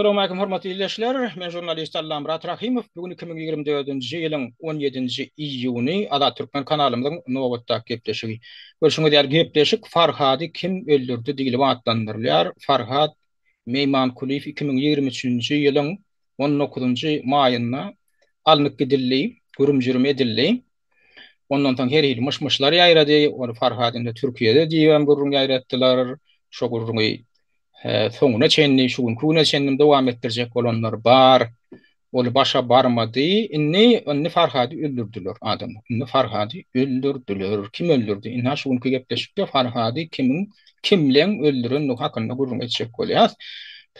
Salowmaleýkim hormatly ildeşler! Men žurnalist Allamyrat Rahymow. Bu gün 2024-nji ýylyň 17-nji iýuny Azat Türkmen kanalymyzyň nobatdaky gepleşigi. Görşüňiz ýaly gepleşik Farhady kim öldürdi diýlip atlandyrylýar. Farhat Meýmankulyýew 2023-nji ýylyň 19-njy maýynda alnyp gidildi, gürüm-jürüm edildi. Ondan soň her hili myş-myşlar ýaýrady. Ony Farhat indi Türkiýede diýibem gürrüň ýaýratdylar. Şo gürrüňi soňuna çenli, şu günki güne çenli dowam etdirjek bolanlar bar. Ol başa barmady. Indi, indi Farhady öldürdiler adamlar. Indi Farhady öldürdiler. Kim öldürdi? Ynha şu günki gepleşikde Farhady kimiň, kimleň öldürendigi hakynda gürrüň etjek bolýas.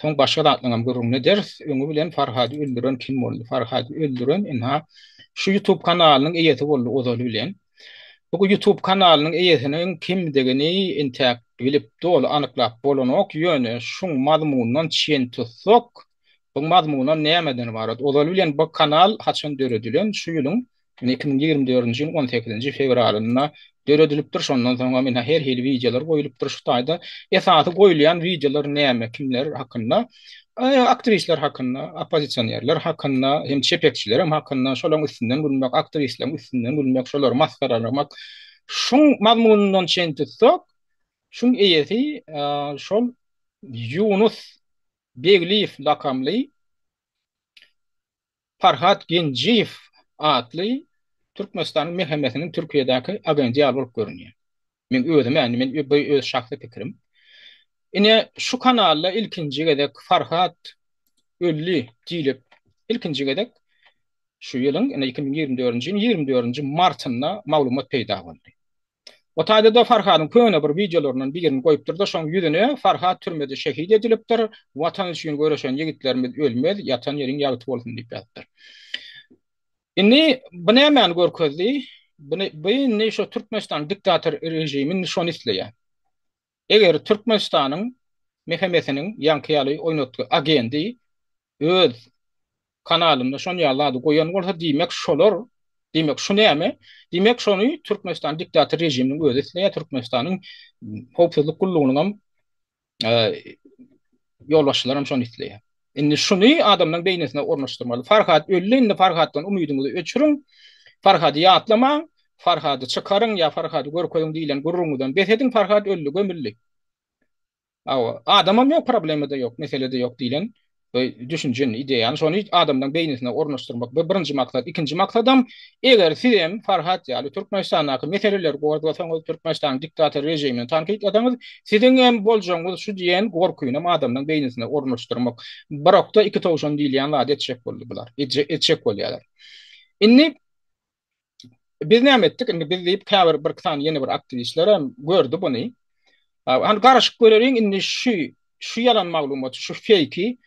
Soň başga zatlaryňam gürrüňini ederis. Öňi bilen Farhady öldüren kim boldy? Farhady öldüren ynha şu YouTube kanalynyň eýesi boldy ozaly bilen. Bu YouTube kanalynyň eýesiniň kimdigini intäk bilip doly anyklap bolanok, ýöne şuň mazmunyndan çen tutsak, bu mazmunam nämeden ybarat? Ozaly bilen bu kanal haçan döredilen? Şu ýylyň 2024-nji ýylyň 18-nji fewralynda döredilipdir. Şondan soňam ine her hili wideolar goýlupdyr şu taýda. Esasy goýulýan wideolar näme, kimler hakynda? Aktiwistler hakynda, oppozisionerler hakynda, hem çepekçiler hem hakynda, şolaryň üstünden gülmek, aktiwistleriň üstünden gülmek, şolary masgaralamak. Şuň mazmunyndan çen tutsak, şuň eýesi şol Ýunus Begliýew lakamly Farhat Genjiýew atly Türkmenistanyň MHM-siniň Türkiýedäki agenti ýaly bolup görünýär. Men özüm indi men bu öz şahsy pikirim. Ine şu kanalda ilkinji gezek Farhat öldi diýlip ilkinji gezek şu ýylyň ine 2024-nji ýylyň 24-nji martynda maglumat peýda boldy. O taýda-da Farhadyň köne bir wideolaryndan birini goýupdyr-da, şoň ýüzüne Farhat türmede şehit edilipdir, Watan üçin göreşen ýigitlerimiz ölmez, ýatan ýeriň ýagty bolsun diýip ýazypdyr. Indi bu nämäni görkezdi? Bu indi şo Türkmenistanyň diktator režimi indi şony isleýär. Eger Türkmenistanyň MHM-siniň ýaňky ýaly oýnatgy agendi öz kanalynda şon ýaly zady goýan bolsa, diýmek şolar, diýmek şu näme? Diýmek şony Türkmenistan diktator režiminiň özi isleýär, Türkmenistanyň howpsuzlyk gullugynyňam ýolbaşçylaram şony isleýär. Indi şuny adamlaryň beýnisine ornaşdyrmaly. Farhat öldi, indi Farhatdan umydyňyzy öçüriň. Farhady ýatlamaň, Farhady çykaryň ýa Farhady görkeziň diýlen gürrüňiňizden bes ediň, Farhat öldi, gömüldi. Hawa, adamam ýok, problema-da ýok, mesele-de ýok diýlen bu düşünjeni, ideýany şony adamlaryň beýnisine ornaşdyrmak bu birinji maksat. Ikinji maksadam, eger sizem Farhat ýaly Türkmenistandaky meseleleri gozgasaňyz, Türkmenistanyň diktator režimini tankytlasaňyz, siziň hem boljagyňyz şu diýen gorkynam adamlaryň beýnisine ornaşdyrmak. Bir okda iki towşan diýilýän zady etjek boldy bular. Etjek bolýarlar. Indi Biz näme etdik? Indi biz diýip käbir bir sany ýene bir aktiwistler hem gördi buny. Hany garaşyp göreliň indi şu şu ýalan maglumaty, şu feýki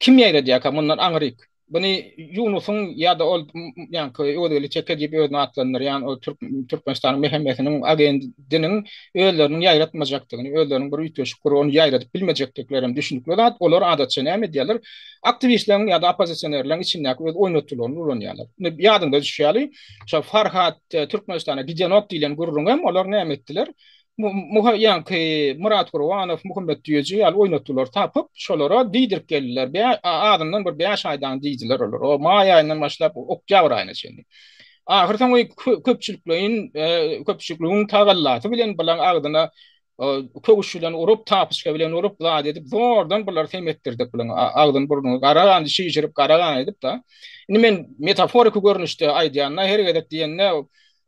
kim ýaýradýarka mundan aňryk. Buny Ýunusyň ýa-da ol ýaňky Öwezgeldi Teke diýip özüni atlandyrýan ol Türk Türkmenistanyň MHM-siniň agendiniň özleriniň ýaýratmajakdygyny, özleriniň bir üýtgeşik bir ony ýaýradyp bilmejekdikleri hem düşünikli zat. Olar adatça näme edýärler? Aktiwistleriň ýa-da oppozisionerleriň içindäki öz oýnatgylaryny ulanýarlar. Indi ýadyňda düşýäli, şo Farhat Türkmenistana gidenok diýlen gürrüňem olar näme etdiler? Muha ýaňky Myrat Gurbanow, Muhammet Düýeji ýaly oýnatgylary tapyp, şolara diýdirip geldiler. Bä azyndan bir bäş aýdan diýdiler olar. O maý aýyndan başlap oktýabr aýyna çenli. Ahyr soňy köpçülikleýin köpçüligiň tagallasy bilen bulaň agzyna köwüş bilen urup, tapyçka bilen urup, zat edip, zordan bulary sem etdirdik bulaň agzyny burnuny gara gan şişirip, gara gan edip da. Indi men metaforiki görnüşde aýdýanda her gezek diýende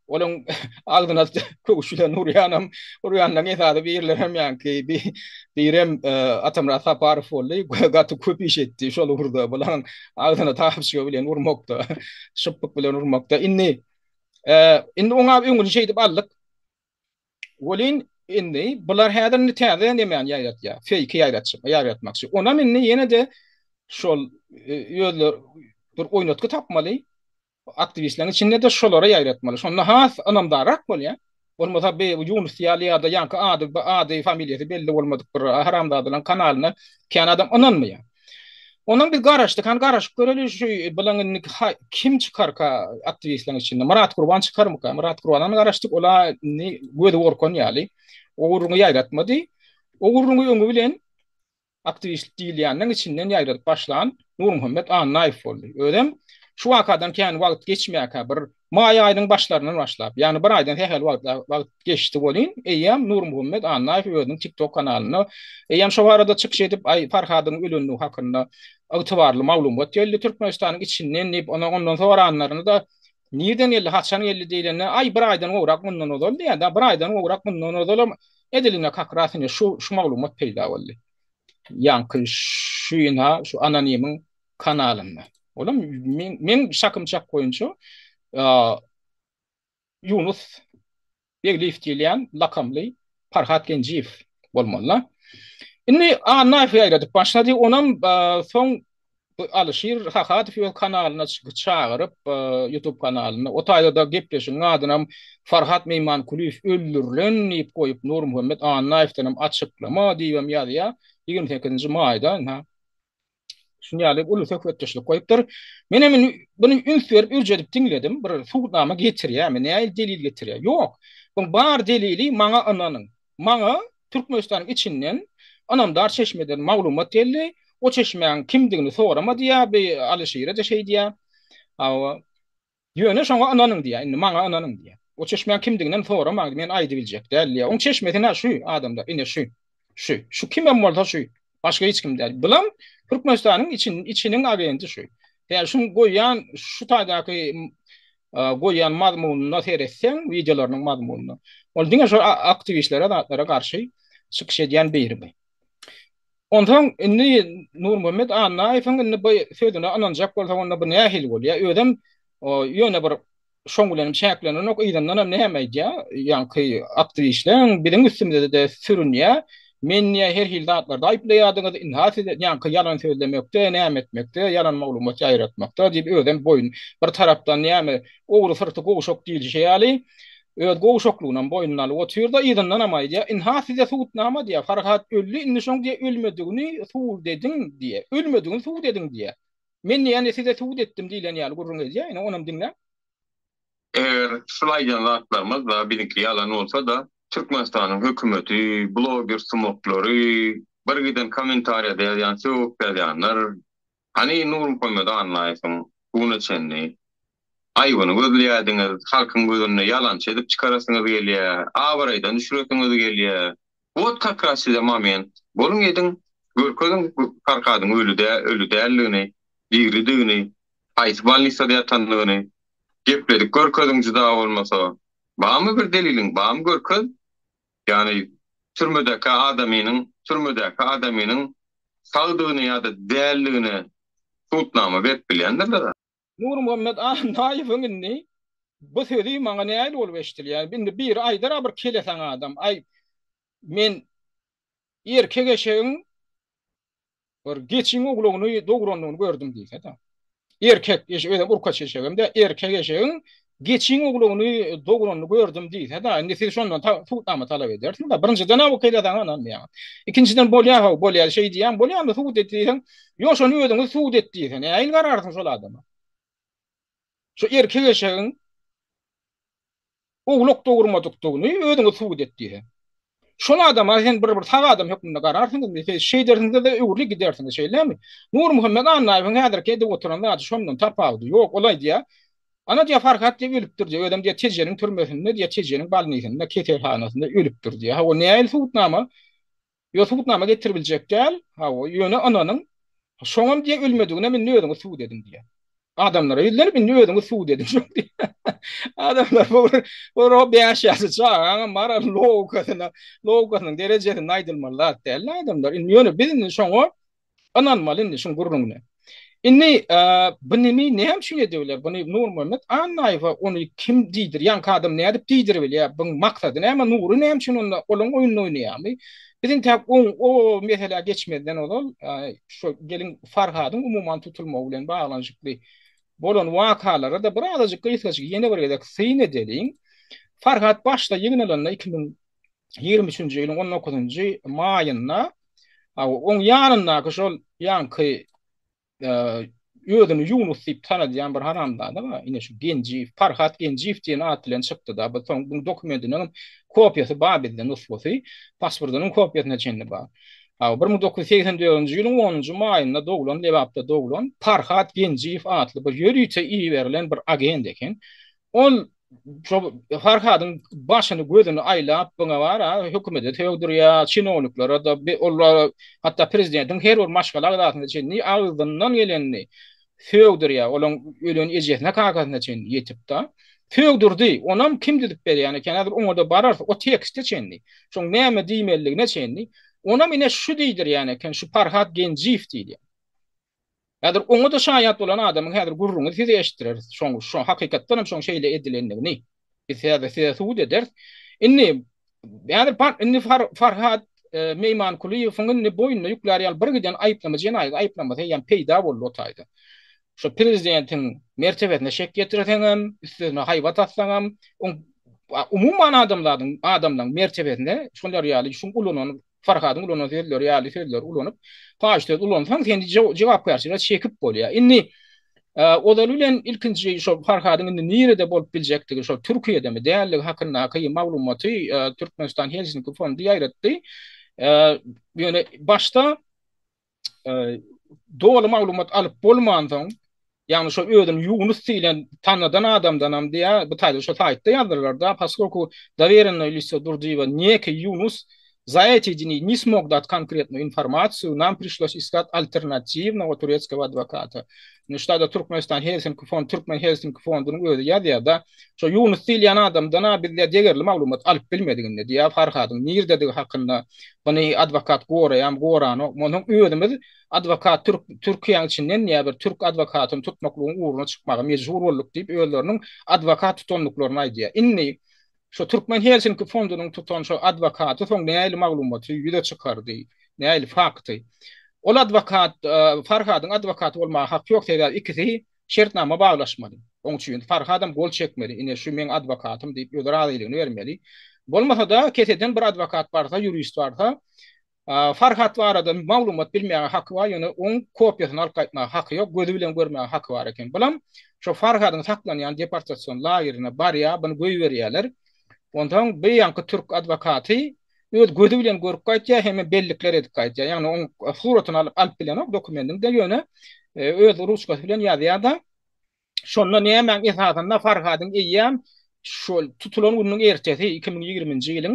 olaň agzyna köwüş bilen urýanam, urýanlaryň esasy birlerem ýaňky bi birem Atamyrat Saparow boldy. Gaty köp iş etdi şol ugurda bulaň agzyna tapyçka bilen urmakda, şypbyk bilen urmakda. Indi indi oňa öňüni şeýdip aldyk. Welin indi bular häzir indi täze nemäni ýaýratýar? Feýki ýaýratjak, ýaýratmakçy. Onam indi ýene-de şol özler bir oýnatgy tapmaly. Aktiwistleriň içinde-de şolara ýaýratmaly. Şonda has ynamdarrak bolýar. Bolmasa bi Ýunus ýaly ýa-da ýaňky ady, ady, familiýasy belli bolmadyk bir haramzadalaryň kanalyna kän adam ynanmaýar. Ondan biz garaşdyk, hany garaşyp göreli şu bilen indi kim çykarka aktiwistleriň içinde? Myrat Gurban çykarmyka? Myrat Gurbandan garaşdyk, ola indi gözi gorkan ýaly. O gürrüňi ýaýratmady. O gürrüňi öňi bilen. Aktiwistlik diýilýäniniň içinden ýaýradyp başlan Nurmuhammet Annaýew boldy. Özem şu wakadan kän wagt geçmäkä bir maý aýynyň başlaryndan başlap, ýagny bir aýdan sähel wagt wagt geçdi welin, eýýäm Nurmuhammet Annaýew özüniň TikTok kanalynda eýýäm şo barada çykyş edip, aý Farhadyň ölendigi hakynda ygtybarly maglumat geldi Türkmenistanyň içinden diýip, ona ondan soranlaryny-da nirden geldi, haçan geldi diýlende, aý bir aýdan gowrak mundan ozal diýýär-de, bir aýdan gowrak mundan ozalam Edil ine kak ras ine şu şu maglumat peýda boldy. Ýaňky şu ina şu anonimiň kanalynda. Olam men men şakym çak boýunça Ýunus Begliýew diýilýän lakamly Farhat Genjiýew bolmaly. Indi Annaýew ýaýradyp başlady. Onam soň Bu Alyşir Sahadow öz kanalyna çagyryp, YouTube kanalynda, o taýda-da gepleşigiň adynam Farhat Meýmankulyýew öldürilen diýip goýup, Nurmuhammet Annaýewdenem açyklama diýibem ýazýar. 28-nji maýda ynha şuny ýaly uly söhbetdeşlik goýupdyr. Menem indi buny üns berip, ürç edip diňledim. Bir subutnama getirýärmi, nähili delil getirýär? Ýok. Buň bar delili maňa ynanyň. Maňa Türkmenistanyň içinden ynamdar çeşmeden maglumat geldi. O çeşmäň kimdigini sorama diýýär, bi Alyşire-de şeý diýýär. Hawa. Ýöne şoňa ynanyň diýýär, indi maňa ynanyň diýýär. O çeşmäň kimdiginem soramaň, men aýdybiljek däl diýýär. Oň çeşmesi nä şu adamlar, ine şu. Şu. Şu kimem bolsa şu. Başga hiç kim däl. Bulam Türkmenistanyň için, içiniň agenti şu. Ýa şuň goýýan şu taýdaky goýýan mazmunyna seretseň, wideolarynyň mazmunyna. Ol diňe şol aktiwistlere, zatlara garşy çykyş edýän biri bu. Onsoň indi Nurmuhammet Annaýewiň indi bu sözüne ynanjak bolsak onda bu nähili bolýar? Özem ýöne bir şoň bilenem çäklenenok, yzyndanam näme aýdýar? Ýaňky aktiwistleň biziň üstümizde-de sürünýär. Men diýýär her hili zatlarda aýyplaýardyňyz, ynha siz ýaňky ýalan sözlemekde, näme etmekde, ýalan maglumat ýaýratmakda diýip özem boýun bir tarapdan näme ogry syrty gowşak diýilişi ýaly öz gowşaklygynam boýnuna alyp otyr-da, yzyndanam aýdýar, ynha size subutnama diýýär, Farhat öldi, indi şoň diýýär ölmedigini subut ediň diýýär, ölmedigini subut ediň diýýär. Men diýýär size subut etdim diýlen ýaly gürrüň edýär, ine onam diňläň. Eger şul aýdýan zatlarymyz-da biziňki ýalan bolsa-da, Türkmenistanyň hökümeti, bloger sumaklary, bir giden kommentariýada ýazýan, sögüp ýazýanlar, hany Nurmuhammet Annaýewiň bu güne çenli aýbyny gözleýärdiňiz, halkyň gözünde ýalançy edip çykarasyňyz gelýär, abraýdan düşüresiňiz gelýär. Wot kak raz size moment. Boluň ediň, görkeziň Farhadyň öli öli däldigini, diridigini, haýsy bolnisada ýatandygyny. Gepledip görkeziň juda bolmasa. Barmy bir deliliň, barmy görkez. Ýagny türmedäki adamynyň türmedäki adamynyň sagdygyny ýa-da däldigine subutnama berip bilýändirler. Nurmuhammet Annaýewiň indi bu sözi maňa nähili bolup eşidilýär? Indi biri aýdar-a bir kelesaň adam, aý, men erkek eşegiň bir geçiň owlagyny dograndygyny gördüm diýse-de. Erkek eşek, özem urkaç eşegem däl, erkek eşegiň geçiň owlagyny dogranyny gördüm diýse-de, indi siz şondan subutnama talap edersiňiz-de. Birinjiden-ä bu kelesaňa ynanmaýaňyz. Ikinjiden bolýa-how, bolýa, şeý diýýäň, bolýa, onda subut et diýseň, Ýok, şony özüňiz subut et diýse, nähili gararsyň şol adama? Şu erkek eşegiň owlak dogurmadykdygyny özüňiz subut et diýse. Şol adama sen bir bir sag adam hökmünde gararsyňyzmy? Siz şeýdersiňiz-de öwrülip gidersiňiz, şeýlemi? Nurmuhammet Annaýewiň häzirki edip oturan zady şondan tapawudy ýok. Ol aýdýar, Ana diýýär, Farhat diýip ölüpdir diýýär. Özem diýýär, Tejeniň türmesinde diýýär, Tejeniň bolnisinde, keselhanasynda ölüpdir diýýär. Hawa, nähili subutnama? Ýok, subutnama getiribiljek däl. Hawa, ýöne ynanyň, şoňam diýýär, ölmediginem indi özüňiz subut ediň diýýär. Adamlara ýüzlenip, indi özüňiz subut ediň şony diýýär. Adamlar bu bir bu bir o bäş ýaşly çagaňam bar logikasyna, logikasynyň derejesinde aýdylmaly zat däl-de adamlar. Indi ýöne biz indi şoňa Ynanmaly indi şuň gürrüňine. Indi bu nimi näme üçin edibiler? Buny Nurmuhammet Annaýewe ony kim diýdir? Ýaňky adam nädip diýdiribilýär? Buň maksady näme? Nury näme üçin onda olaň oýnuny oýnaýarmy? Biz intäk oň o meselä geçmezden ozal şu gelin Farhadyň umuman tutulmagy bilen baglanyşykly bolan wakalara-da bir azajyk gysgajyk ýene bir gezek syn edeliň. Farhat başda ýygnalanda 2023-nji ýylyň 19-njy maýynda Oň ýanyndaky şol ýaňky özüni Ýunus diýip tanadýan bir haramzada bar. Ine şu Genjiýew, Farhat Genjiýew diýen at bilen çykdy-da. Bu soň buň dokumentiniň kopiýasy bar bizde, nusgasy. Pasportynyň kopiýasyna çenli bar. Hawa, 1984-nji ýylyň onunjy maýynda doglan, Lebapda doglan Parhat Genjiýew atly bir ýörite iberilen bir agent eken. Ol şo Farhadyň başyny gözüni aýlap, buňa bar-a, hökümete sögdürýär, çinowniklere-de, olara hatda prezidentiň her bir maşgala agzasyna çenli agzyndan gelenini sögdürýär, olaň ölen ejesine kakasyna çenli ýetip-de sögdürdi. Onam kim düzüp berýän eken, häzir oňa-da bararys, o tekste çenli, şoň näme diýmelidigine çenli, onam ine şu diýdirýän eken, şu Parhat Genjiýew diýilýän. Häzir oňa-da şaýat bolan adamyň häzir gürrüňini size eşitdireris, şoň, şo hakykatdan hem şoň şeýle edilendigini biz häzir size subut ederis. Indi häzir indi Farhat Meýmankulyýewiň indi boýnuna ýüklär ýaly bir giden aýyplama, jenaýat aýyplamasy eýýäm peýda boldy o taýda. Şo prezidentiň mertebesine şek ýetirseňem, üstesine haýbat atsaňam, oň umuman adamzadyň, adamlaryň mertebesine şolar ýaly şuň ulanan Farhadyň ulanan sözleri ýaly sözleri ulanyp, paýyş söz ulansaň, seni jogapkärçilige çekip bolýar. Indi ozaly bilen ilkinji şol Farhadyň indi nirede bolup biljekdigi, şol Türkiýedemi, däldigi hakyndaky maglumaty Türkmenistan Helsinki fondy ýaýratdy. Ýöne başda doly maglumat alyp bolmansoň, ýagny şo özüni Ýunus diýlen tanadan adamdanam diýýär, bu taýda şo saýtda ýazdylar-da, poskolku dowerennoe liso Durdyýewa neki Ýunus za eti dni ne smog dat konkretnuýu informasiýu, nam prišlos iskat alternatiwnogo tureckogo adwokata. Indi şu taýda Türkmenistan Helsinki fond, Türkmen Helsinki fondunyň özi ýazýar-da, şo Ýunus diýilýän adamdan-a biz diýýär degerli maglumat alyp bilmedik indi diýýär, Farhadyň nirdedigi hakynda, muny adwokat goraýam, goranok, onsoň özümiz adwokat türk Türkiýäň içinden diýýär bir türk adwokatyny tutmaklygyň ugruna çykmaga mejbur bolduk diýip özleriniň adwokat tutandyklaryny aýdýar. Indi şo Türkmen Helsinki fondunyň tutan şo adwokaty soň nähili maglumaty ýüze çykardy, nähili fakty. Ol adwokat Farhadyň adwokaty bolmaga haky ýok sebäbi ikisi şertnama baglaşmaly. Oň üçin Farhadam gol çekmeli, ine şu meň adwokatym diýip öz razylygyny bermeli. Bolmasa-da keseden bir adwokat barsa, ýurist barsa, Farhat barada maglumat bilmäge haky bar, ýöne oň kopiýasyny alyp gaýtmaga haky ýok, gözi bilen görmäge haky bar eken. Bulam şo Farhadyň saklanýan deportasion lagerine barýar, buny goýberýärler. Onsoň bu ýaňky türk adwokaty öz gözi bilen görüp gaýtýar, hemem bellikler edip gaýtýar. Ýagny oň suratyny alyp alyp bilenok dokumendiň-de, ýöne öz ruçkasy bilen ýazýar-da, şonda nämäň esasynda Farhadyň eýýäm şol tutulan gününiň ertesi 2020-nji ýylyň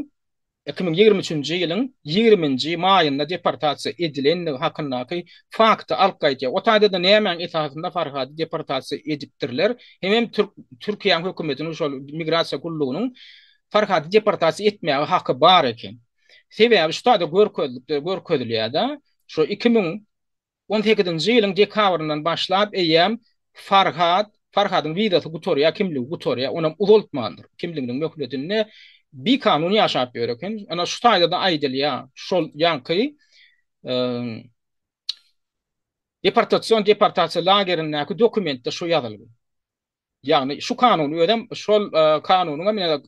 2023-nji ýylyň ýigriminji maýynda deportasiýa edilendigi hakyndaky fakty alyp gaýdýar. O taýda-da nämäň esasynda Farhady deportasiýa edipdirler, hemem türk Türkiýäň hökümetiniň şol migrasiýa gullugynyň Farhady deportasiýa etmäge haky bar eken. Sebäbi şu taýda görkezilipdir, görkezilýär-de, şo 2018-nji ýylyň dekabryndan başlap eýýäm Farhad, Farhadyň wizasy gutarýar, kimligi gutarýar, onam uzaltmandyr. Kimliginiň möhletinde bikanun ýaşap ýör eken. Ana şu taýda-da aýdylýar, şol ýaňky deportasion deportasiýa lagerindäki dokumentde şu ýazylgy. Ýagny şu kanun özem şol kanunyň hem ýa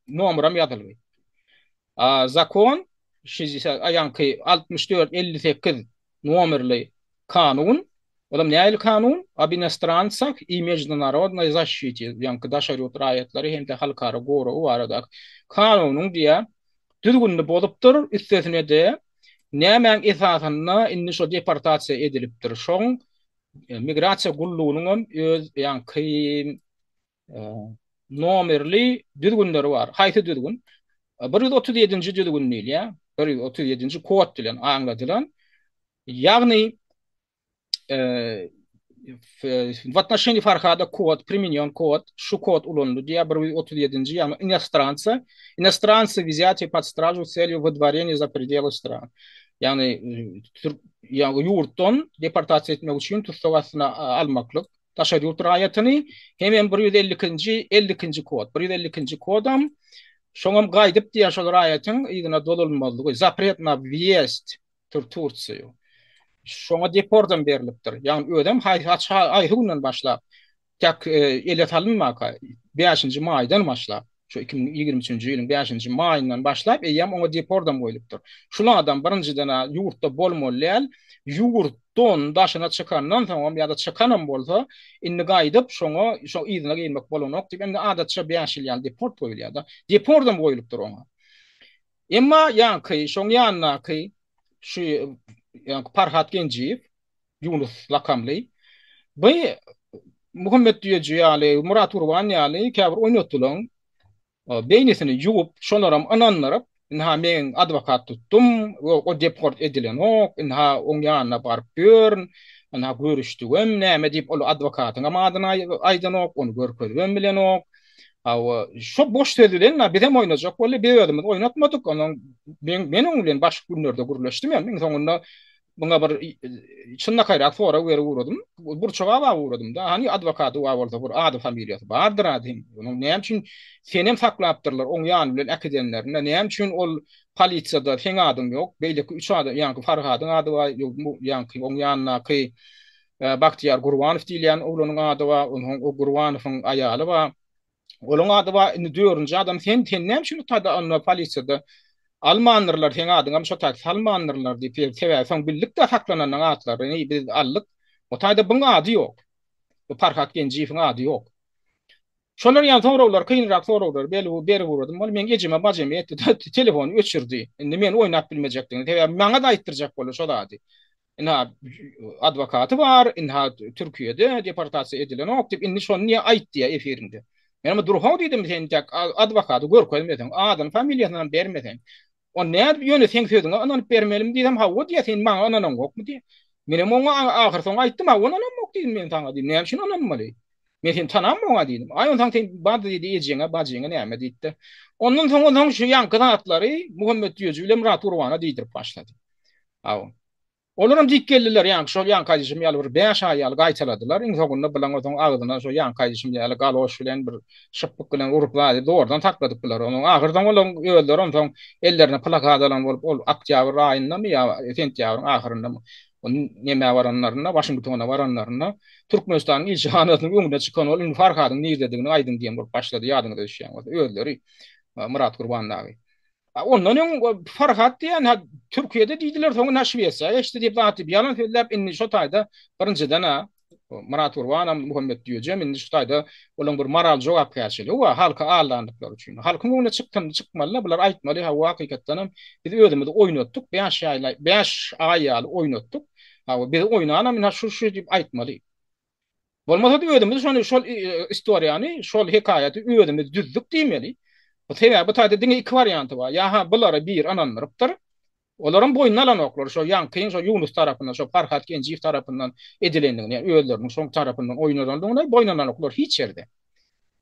nomeram ýazylgy. Zakon şeýdise aýanky 64 58 nomerli kanun. Olam nähili kanun? Ob inostransah i mejdunarodnoý zaşşite, ýaňky daşary ýurt raýatlary hem-de halkara goragy baradaky kanunyň diýä düzgünini bozupdyr, üstesine-de nämäň esasynda indi şo deportasiýa edilipdir. Şoň Migrasiýa gullugynyňam öz ýaňky nomerli düzgünleri bar. Haýsy düzgün? 137-nji düzgün diýilýär. 137-nji kod bilen aňladylan. Ýagny w отношении Farhada kod, применен kod, şu kod ulanyldy diýýär, 137-nji, ýagny inostranca, inostrancy взятие под стражу с целью выдворения за пределы стран. Ýagny ýagny ýurtdan deportasiýa etmek üçin tussag astyna almaklyk daşary ýurt raýatyny hemem 152-nji 52-nji kod 152-nji kodam şoňam gaýdyp diýýär şol raýatyň yzyna dolanmazlygy zapret na wýezd tur Tursiýa. Şoňa deportam berlipdir. Ýagny özem haýsy haýsy günden başlap Täk ele salynmaka, bäşinji maýdan başlap, şu 2023-nji ýylyň bäşinji maýyndan başlap eýýäm oňa depordam goýlupdyr. Şul adam birinjiden-ä ýurtda bolmaly däl, ýurtdan daşyna çykandan soňam ýa-da çykanam bolsa, indi gaýdyp şoňa şo yzyna girmek bolanok diýip, indi adatça bäş ýyl ýaly deport goýulýar-da. Depordam goýlupdyr oňa. Emma ýaňky şoň ýanyndaky. şu ýaňky Parhat Genjiýew, Ýunus lakamly, bu Muhammet Düýeji ýaly, Myrat Gurban ýaly käbir oýnatgylaryň beýnisini ýuwup, şolaram ynandyryp, ynha men adwokat tutdum, o deport edilenok, ynha oň ýanyna baryp ýörün, ynha görüşdigem näme diýip, ol adwokatyňam adyny aýdanok, ony görkezibem bilenok. Hawa, şo boş söz bilen bizem oýnajak boldy, biz özümiz oýnatmadyk, onuň men men oň bilen başga günlerde gürleşdim hem, iň soňunda Muňa bir çynlakaýrak sorag berip ugradym. Burça gabap ugradym-da. Hany adwokaty bar bolsa bir ady familiýasy bardyr ady. Onuň näme üçin senem saklapdyrlar oň ýany bilen äkidenlerinde näme üçin ol polisiýada seň adyň ýok, beýleki üç adam ýaňky Farhadyň ady bar, ýaňky oň ýanyndaky Bagtyýar Gurbanow diýilýän oglanyň ady bar, onsoň o Gurbanowyň aýaly bar. Olaň ady bar, indi dördünji adam sen, sen näme üçin utada onda polisiýada almandyrlar, seň adyňam şo taýda salmandyrlar diýip, sebäbi soň bildik-de saklananyň atlaryny biz aldyk. O taýda buň ady ýok. Bu Parhat Genjiýewiň ady ýok. Şolar ýaly soraglar, kynrak soraglary berip ugradym. Ol meň ejeme bajeme etdi-de, telefony öçürdi. Indi men oýnap bilmejekdigini, sebäbi maňa-da aýtdyrjak boldy şo zady. Ynha adwokaty bar, ynha Türkiýede deportasiýa edilenok diýip, indi şony niýe aýt diýýär efiriňde. Men oňa durhaw diýdim, sen tek adwokaty görkezmeseň, adyny, familiýasynam bermeseň, ony nädip ýöne seň sözüňe ynanyp bermelimi diýsem, hawa diýýär, sen maňa ynanaňokmy diýýär. Menem oňa ahyrsoňy aýtdym, hawa ynanamok diýdim men saňa diýdim, näme üçin ynanmaly? Men seni tanamok-a diýdim. Aý onsoň sen bar diýdi ejeňe, bajyňa näme diýdi-de. Ondan soň onsoň şu ýaňky zatlary Muhammet Düýeji bilen Myrat Gurbana diýdirip başlady. Hawa. Olaram diýip geldiler, ýaňky şol ýaňky aýdyşym ýaly bir bäş aý ýaly gaýtaladylar. Iň soňunda bilen onsoň agzyna şo ýaňky aýdyşym ýaly galoş bilen bir şypbyk bilen urup zady zordan sakladyp bular. Onuň ahyrsoňy olaryň özleri onsoň ellerine plakat alan bolup ol oktýabr aýyndamy ýa sentýabryň ahyryndamy nemä baranlarynda, Waşingtona baranlarynda Türkmenistanyň ilçihanasynyň öňüne çykan ol indi Farhadyň nirdedigini aýdyň diýen bolup başlady ýadyňyza düşýän bolsa özleri Myrat Gurban dagy. Ondan öň Farhat diýen ha Türkiýede diýdiler, soňra Şwesiýa geçdi diýip zat diýip ýalan sözläp indi şo taýda birinjiden ha Myrat Gurbanam, Muhammet Düýejem indi şu taýda olaň bir moral jogapkärçiligi bar halky aldandyklary üçin. Halkyň öňüne çykdym, çykmaly bular aýtmaly hawa hakykatdanam biz özümizi oýnatdyk, 5 aý 5 aý ýaly oýnatdyk. Hawa bizi oýnanam indi şu şu diýip aýtmaly. Bolmasa-da özümiz şony şol istoriýany, şol hekaýaty özümiz düzdük diýmeli. Bu sebäbi bu taýda diňe iki warianty bar. Ýa-ha bulary biri ynandyrypdyr. Olaram boýnuna alanoklar. Şo ýaňkyň şo Ýunus tarapyndan, şo Farhat Genjiýew tarapyndan edilendigini, ýa özleriniň şoň tarapyndan oýnalandygyny boýun alanoklar hiç ýerde.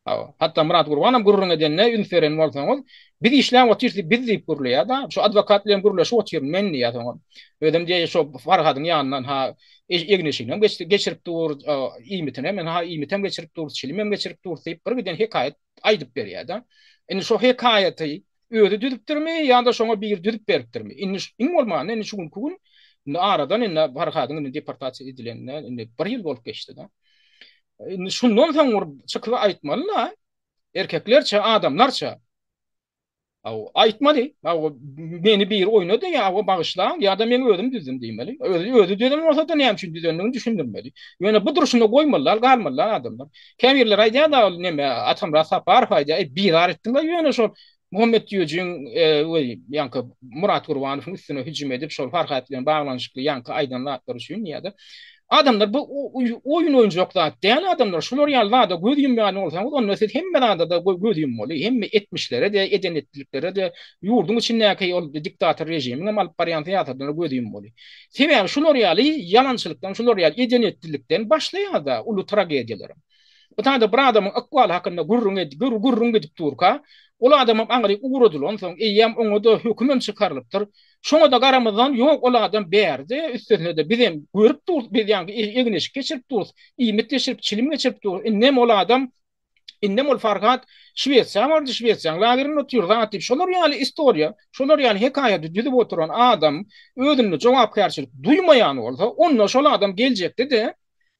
Hawa. Hatda Myrat Gurbanam gürrüň edende üns beren bolsaňyz, biz işläp otyrys diýip, biz diýip gürleýär-de. Şu adwokat bilen gürleşip otyryn men diýýär soňam. Özem diýýär şo Farhadyň ýanyndan ha egin-eşiginem geçirip dur, iýmitinem ha iýmitem geçirip dur, çilimem geçirip dur diýip bir giden hekaýat aýdyp berýär-de. Indi şo hekaýaty özi düzüpdirmi ýa-da şoňa biri düzüp beripdirmi? Indi iň bolmanda indi şu günki gün indi aradan indi Farhadyň indi deportasiýa edilenine indi bir ýyl bolup geçdi-de. Indi şundan soň bir çykyp aýtmaly-da, erkeklerçe, adamlarça. Aw, aýtmaly. Aw, meni biri oýnady, ýa aw, bagyşlaň, ýa-da men özüm düzdüm diýmeli. Özi özi düzen bolsa-da näme üçin düzendigini düşündirmeli. Ýöne bu durşuna goýmalylar, galmalylar adamlar. Käbirleri aýdýar-da, ol neme, Atamyrat Saparow aýdýar, eý, bizar etdiň-le ýöne şol Muhammet Düýejiň we ýaňky Myrat Gurbanowyň üstüne hüjüm edip, şol Farhat bilen baglanyşykly ýaňky aýdan zatlary üçin diýýär-de. Adamlar bu oýun oýunjak zat däl adamlar. Şular ýaly zada göz ýumýan bolsaňyz, onda siz hemme zada-da göz ýummaly. Hemme etmişlere-de, eden-etdiliklere-de, ýurduň içindäki ol diktator režimiň hem alyp barýan syýasatyna göz ýummaly. Sebäbi şular ýaly ýalançylykdan, şular ýaly eden-etdilikden başlaýar-da uly tragediýalaram. Bu taýda bir adamyň ykbaly hakynda gürrüň ed, gürrüň gidip durka, ol adamam aňryk ugradylansoň, eýýäm oňa-da hökümem çykarylypdyr. Şoňa-da garamazdan, ýok, ol adam bärde, üstesine-de bizem görüp durus, biz ýaňky egin-eşik geçirip durus, iýmit geçirip, çilim geçirip durus. Indem ol adam, indem ol Farhat Şwesiýa bardy, Şwesiýaň lagerinde otyr, zat diýip, şolar ýaly istoriýa, şolar ýaly hekaýaty düzüp oturan adam özünde jogapkärçilik duýmaýan bolsa, onda şol adam geljekde-de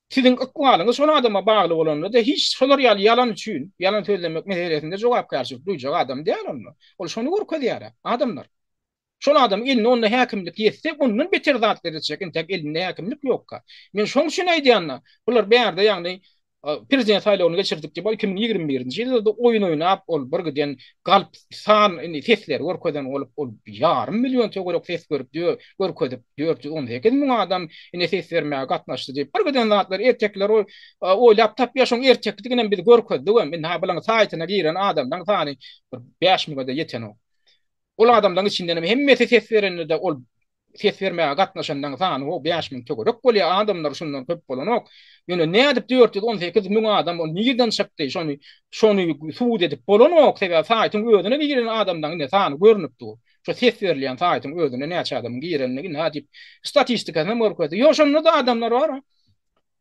Siziň ykbalyňyz şol adama bagly bolanda-da hiç şolar ýaly ýalan üçin, ýalan sözlemek meselesinde jogapkärçilik duýjak adam däl onda. Ol şony görkezýär-ä, adamlar. Şol adamyň eline onda häkimlik ýetse, ondan beter zatlar etjek, entäk elinde häkimlik ýokka. Men şoň üçin aýdýan-da, bular bärde ýagny. Prezident saýlawyny geçirdik diýip, ol 2021-nji ýylda-da oýun oýnap, ol bir giden galp san indi sesleri görkezen bolup, ol ýarym million töwerek ses görüp, görkezip, 418 müň adam ine ses bermäge gatnaşdy diýip, bir giden zatlar, ertekiler oýlap tapýar, şoň ertekidiginem biz görkezdigem, indi ha bulaň saýtyna giren adamlaň sany bir bäş müňe-de ýetenok. Ol adamlaň içindenem hemmesi ses berende-de ol ses bermäge gatnaşanlaryň sany ho 5000 töwerek bolýar, adamlar şundan köp bolanok. Ýöne nädip 418 müň adam ol nirden çykdy, şony şony subut edip bolanok, sebäbi saýtyň özüne giren adamlaryň ine sany görnüp dur. Şo ses berilýän saýtyň özüne näçe adamyň girenini ine diýip statistikasyny hem görkezdi. Ýok şonda-da adamlar bar.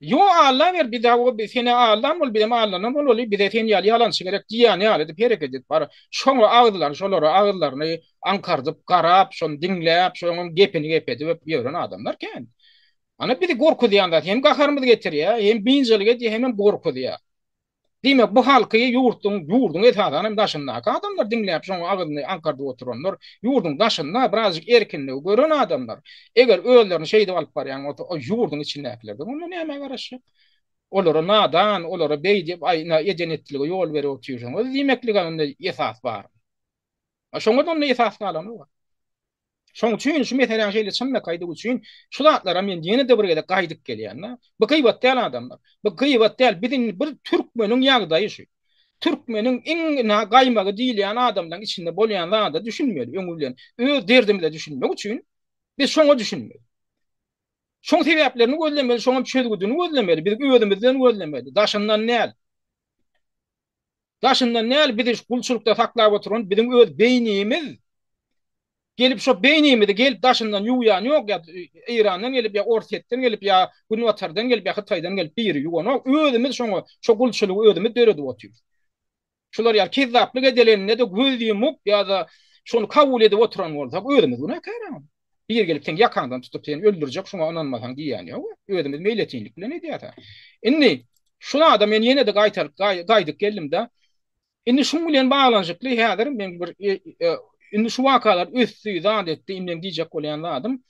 Ýo Alla ber bize o sene aldan bol bizem aldanan bolaly bize sen ýaly ýalançy gerek diýýän ýaly edip hereket edip bar şoňa agyzlaryny şolara agyzlaryny aňkardyp garap şony diňläp şoňam gepini gep edip ýören adamlar kän. Ana bizi gorkuzýan zat hem gaharymyzy getirýär hem biynjalyk edýär hemem gorkuzýar. Diýmek, bu halky ýurtduň, ýurduň esasan hem daşyndaky adamlar diňläp, şoňa agyzyny aňkardyp oturanlar, ýurduň daşynda birazjyk erkinligi gören adamlar, eger özlerini şeýdip alyp barýan bolsa, o ýurduň içindäkilerden onda nämä garaşjak? Olara nadan, olara beý diýip, aý, ine, eden-etdilige ýol berip otyrsyňyz diýmeklige onda esas barmy? A şoňa-da onda esas galanok. Şoň üçin şu meseläniň şeýle çynlakaýdygy üçin şu zatlara men ýene-de bir gezek gaýdyp gelýän-de. Bu gybat däl adamlar. Bu gybat däl. Biz indi bir türkmeniň ýagdaýy şu. Türkmeniň iň ynha gaýmagy diýilýän adamlaryň içinde bolýan zada düşünmeli öňi bilen. Öz derdimize düşünmek üçin biz şoňa düşünmeli. Şoň sebäplerini gözlemeli, şoňam çözgüdini gözlemeli. Biz özümizden gözlemeli, daşyndan däl. Daşyndan däl bizi şu gulçulykda saklap oturan biziň öz beýnimiz. Gelip şo beýnimizi gelip daşyndan ýuwýan ýok ýa Eýrandan gelip ýa Orsýetden gelip ýa Günbatardan gelip ýa Hytaýdan gelip biri ýuwanok. Özümiz şoňa şo gulçulygy özümiz döredip otyrys. Şular ýaly kezzaplyk edeleninde-de göz ýumup ýa-da şony kabul edip oturan bolsak özümiz günäkär. Biri gelip seň ýakaňdan tutup seni öldürjek şuňa ynanmasaň diýýän ýok. Özümiz meýletinlik bilen edýäs. Indi şu zada men ýene-de gaýtaryp gaýdyp geldim-de. Indi şuň bilen baglanyşykly häzir men bir e, e, indi şu wakalar ösdi, zat etdi, indi meň diýjek bolýan zadym.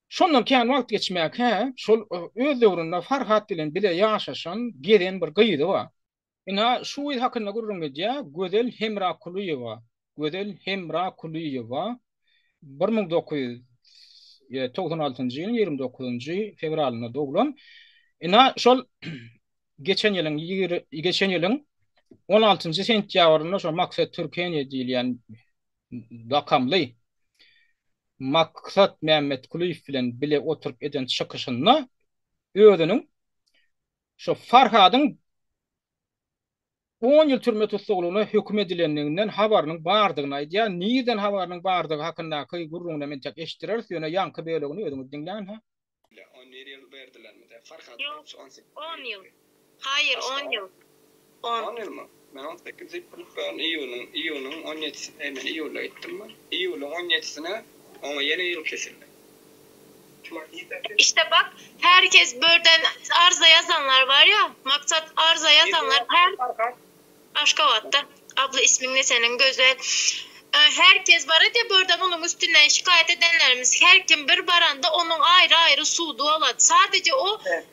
Şondan kän wagt geçmäkä şol e, öz döwründe Farhat bilen bile ýaşaşan, gezen bir gyzy bar. Ynha, şu gyz hakynda gürrüň edýär, Gözel Hemrakulyýewa, Gözel Hemrakulyýewa 1996-njy ýylyň 29-njy fewralynda doglan. Ynha, şol geçen ýylyň geçen ýylyň 16-njy sentýabrynda şol Maksat Türkeniýe diýilýän lakamly Maksat Mämmetkulyýew bilen bile oturyp eden çykyşynda özüniň Şo Farhadyň on ýyl türme tussaglygyna höküm edilendiginden habarynyň bardygyny aýdýar. Nirden habarynyň bardygy hakyndaky gürrüňinem entek eşitdireris, ýöne ýaňky bölegini özüňiz diňläň, hä? On bir ýyl berdilermi-de? Farhat Ýok, on sekiz on ýyl. Haýyr, on ýyl. On. On ýylmy? Men on sekiz diýip bilip ýörün, iýunyň, iýunyň on ýedisi, e, men iýulda gitdim-mi? Iýulyň on ýedisine oňa ýene ýyl kesildi. İşte bak herkes börden arza ýazanlar bar ýa maksat arza ýazanlar her Aşgabatda abla ismiň ne seniň Gözel herkes bar edýä börden onuň üstünden şikaýat edenlerimiz her kim bir baranda onuň aýry aýry sudy bolady sadece o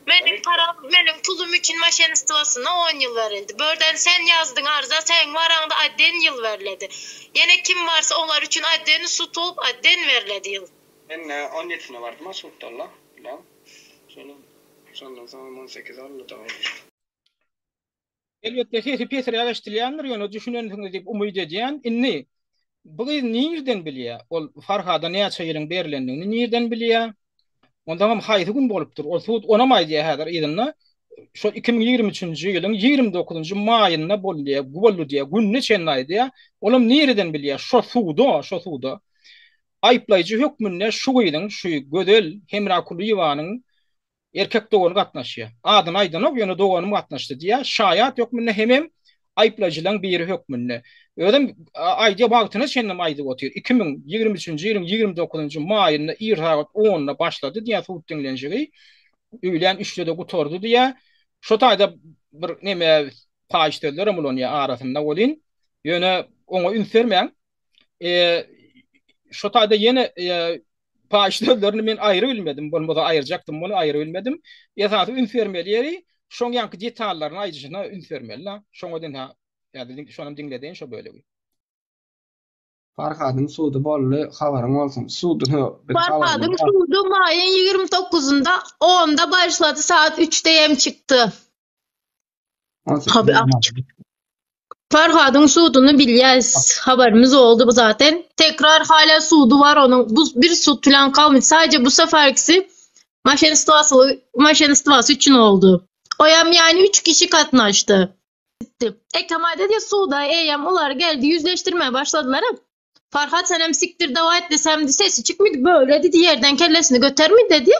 meniň param meniň pulum üçin maşenistwasyna on ýyl berildi börden sen ýazdyň arza seň baraňda aden ýyl beriledi ýene kim barsa olar üçin aden sud bolup aden beriledi ýyl. Men nä on ýedisine bardym-a sudda-la, bileň. Şonam, şondan soňam on sekiz boldy-da ol. Elbetde sesi pesräk eşidilýändir, ýöne düşünensiňiz diýip umyt edýän. Indi bu gyz nirden bilýär? Ol Farhada näçe ýylyň berlendigini nirden bilýär? Onsoňam haýsy gün bolupdyr? Ol sud onam aýdýar häzir yzynda. Şol 2023-nji ýylyň 29-njy maýynda boldy diýýär, boldy diýýär, gününe çenli aýdýar. Olam nireden bilýär? Şo suda, şo suda. Aýyplaýjy hökmünde şu gyzyň, şu Gözel Hemrakulyýewanyň erkek dogany gatnaşýar. Adyny aýdanok, ýöne doganym gatnaşdy diýýär. Şaýat hökmünde hemem aýyplaýjylaryň biri hökmünde. Özem aýdýar, wagtyna çenlem aýdyp otyr. 2023-nji ýylyň 29-njy maýynda ir sagat onda başlady diýýär sud diňlenişigi. Öýlän üçde-de gutardy diýýär. Şo taýda bir neme paýyş sözlerem ulanýar arasynda welin, ýöne oňa üns bermäň. Şo taýda ýene paýyş sözlerini men aýry bilmedim. Bolmasa aýyrjakdym muny, aýry bilmedim. Esasy üns bermeli ýeri. Şoň ýaňky detallaryny aýdyşyna üns bermeli-la. Şoňa diňe ýa-da şonam diňledeýin şo bölegi. Farhadyň sudy boldy habaryň bolsun. Suduny biz Farhadyň habarymyz bar. sudy maýyň 29-ynda onda başlady saat 3-de hem çykdy. 18 Tabi Farhadyň suduny bilýäs. Habarymyz oldy bu zaten. Tekrar hala sudy bar onuň. Bu bir sud filan kalmady. Sadece bu seferkisi maşenistwasy maşenistwasy üçin oldu. Oyam yani 3 kişi katnaştı. Ekem dedi suda eýem ular geldi yüzleştirmeye başladylar. Farhat senem siktir dava et desem sesi çıkmadı böyle dedi yerden kellesini götermedi dedi.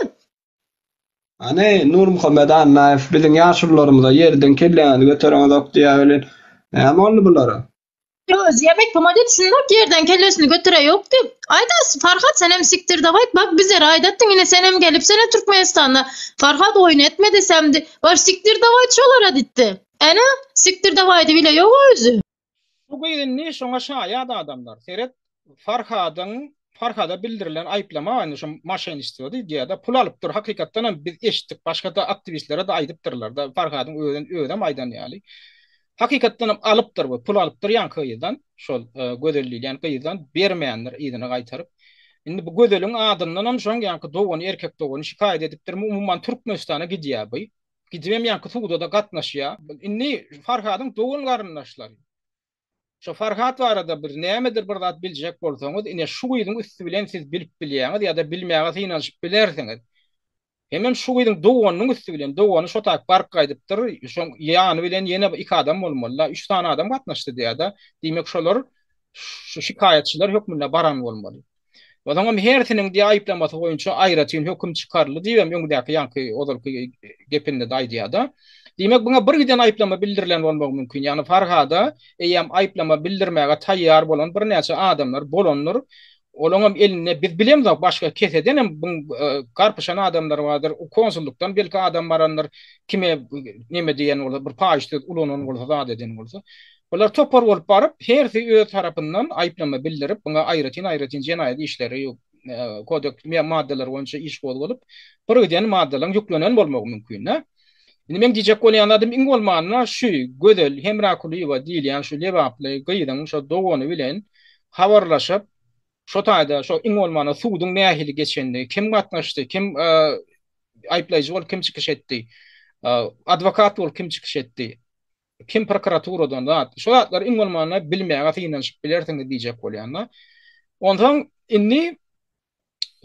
Hany, Nurmuhammet Annaýew biziň ýaşulularymyza ýerden kelläňizi götereňizok diýýär welin, näme boldy bulara? Özi yemek pamada şundak yerden kellesini götüre yoktu. Ayda Farhat senem siktir dava et bak bize aydattın yine senem gelip sene Türkmenistan'da Farhat oyun etme desem de var siktir dava et şolara ditti. Ene siktir dava edi bile yok özü. Bu gyz indi şoňa şaýat adamlar. Seret, Farhadyň Farhada bildirilen aýyplama indi şo maşenistwo diýýär-de, pul alypdyr. Hakykatdan hem biz eşitdik, başga-da aktiwistlere-de aýdypdyrlar-da, Farhadyň özün özem aýdan ýaly. Hakykatdan hem alypdyr bu, pul alypdyr ýaňky gyzdan, şol Gözel diýilýän gyzdan bermändir yzyna gaýtaryp. Indi bu Gözeliň adyndanam şoň ýaňky dogany, erkek dogany şikaýat edipdirmi, umuman Türkmenistana gidýär bu. Gidibem ýaňky suda-da gatnaşýar. Indi Farhadyň dogan-garyndaşlary. Şo Farhat barada bir nämedir bir zat biljek bolsaňyz, ine şu gyzyň üsti bilen siz bilip bilýäňiz ýa-da bilmäge synanyşyp bilersiňiz. Hemem şu gyzyň doganynyň üsti bilen, dogany şo taýyp baryp gaýdypdyr, şoň ýany bilen ýene iki adam bolmaly-da, üç sany adam gatnaşdy diýýär-de. Diýmek şolar şu şikaýatçylar hökmünde baran bolmaly. Ozaňam hersiniň diýe aýyplamasy boýunça aýratyn höküm çykaryldy diýibem öňdäki ýaňky ozalky gepinde-de aýdýar-da. Diýmek, buňa bir giden aýyplama bildirilen bolmagy mümkin. Ýagny Farhada eýýäm aýyplama bildirmäge taýýar bolan birnäçe adamlar bolandyr. Olaňam elinde biz bilemzok başga kesedenem buň garpyşan adamlar bardyr. Konsullykdan belki adam barandyr. Kime neme diýen bolsa, bir paýyş söz ulanan bolsa, zat eden bolsa. Bular topar bolup baryp, hersi öz tarapyndan aýyplama bildirip, buňa aýratyn-aýratyn jenaýat işleri, kodeks maddalary boýunça iş gozgalyp, birgiden maddalaryň ýüklenen bolmagy mümkin-dä. Indi meň diýjek bolýan zadym iň bolmanda şu Gözel Hemrakulyýewa diýilýän şu lebaply gyzyň şo dogany bilen habarlaşyp, şo taýda şo iň bolmanda suduň nähili geçenini, kim gatnaşdy, kim aýyplaýjy bolup kim çykyş etdi, adwokat bolup kim çykyş etdi, Kim prokuraturadan zat, şo zatlary iň bolmanda bilmäge synanyşyp bilersiňiz diýjek bolýan-da. Onsoň indi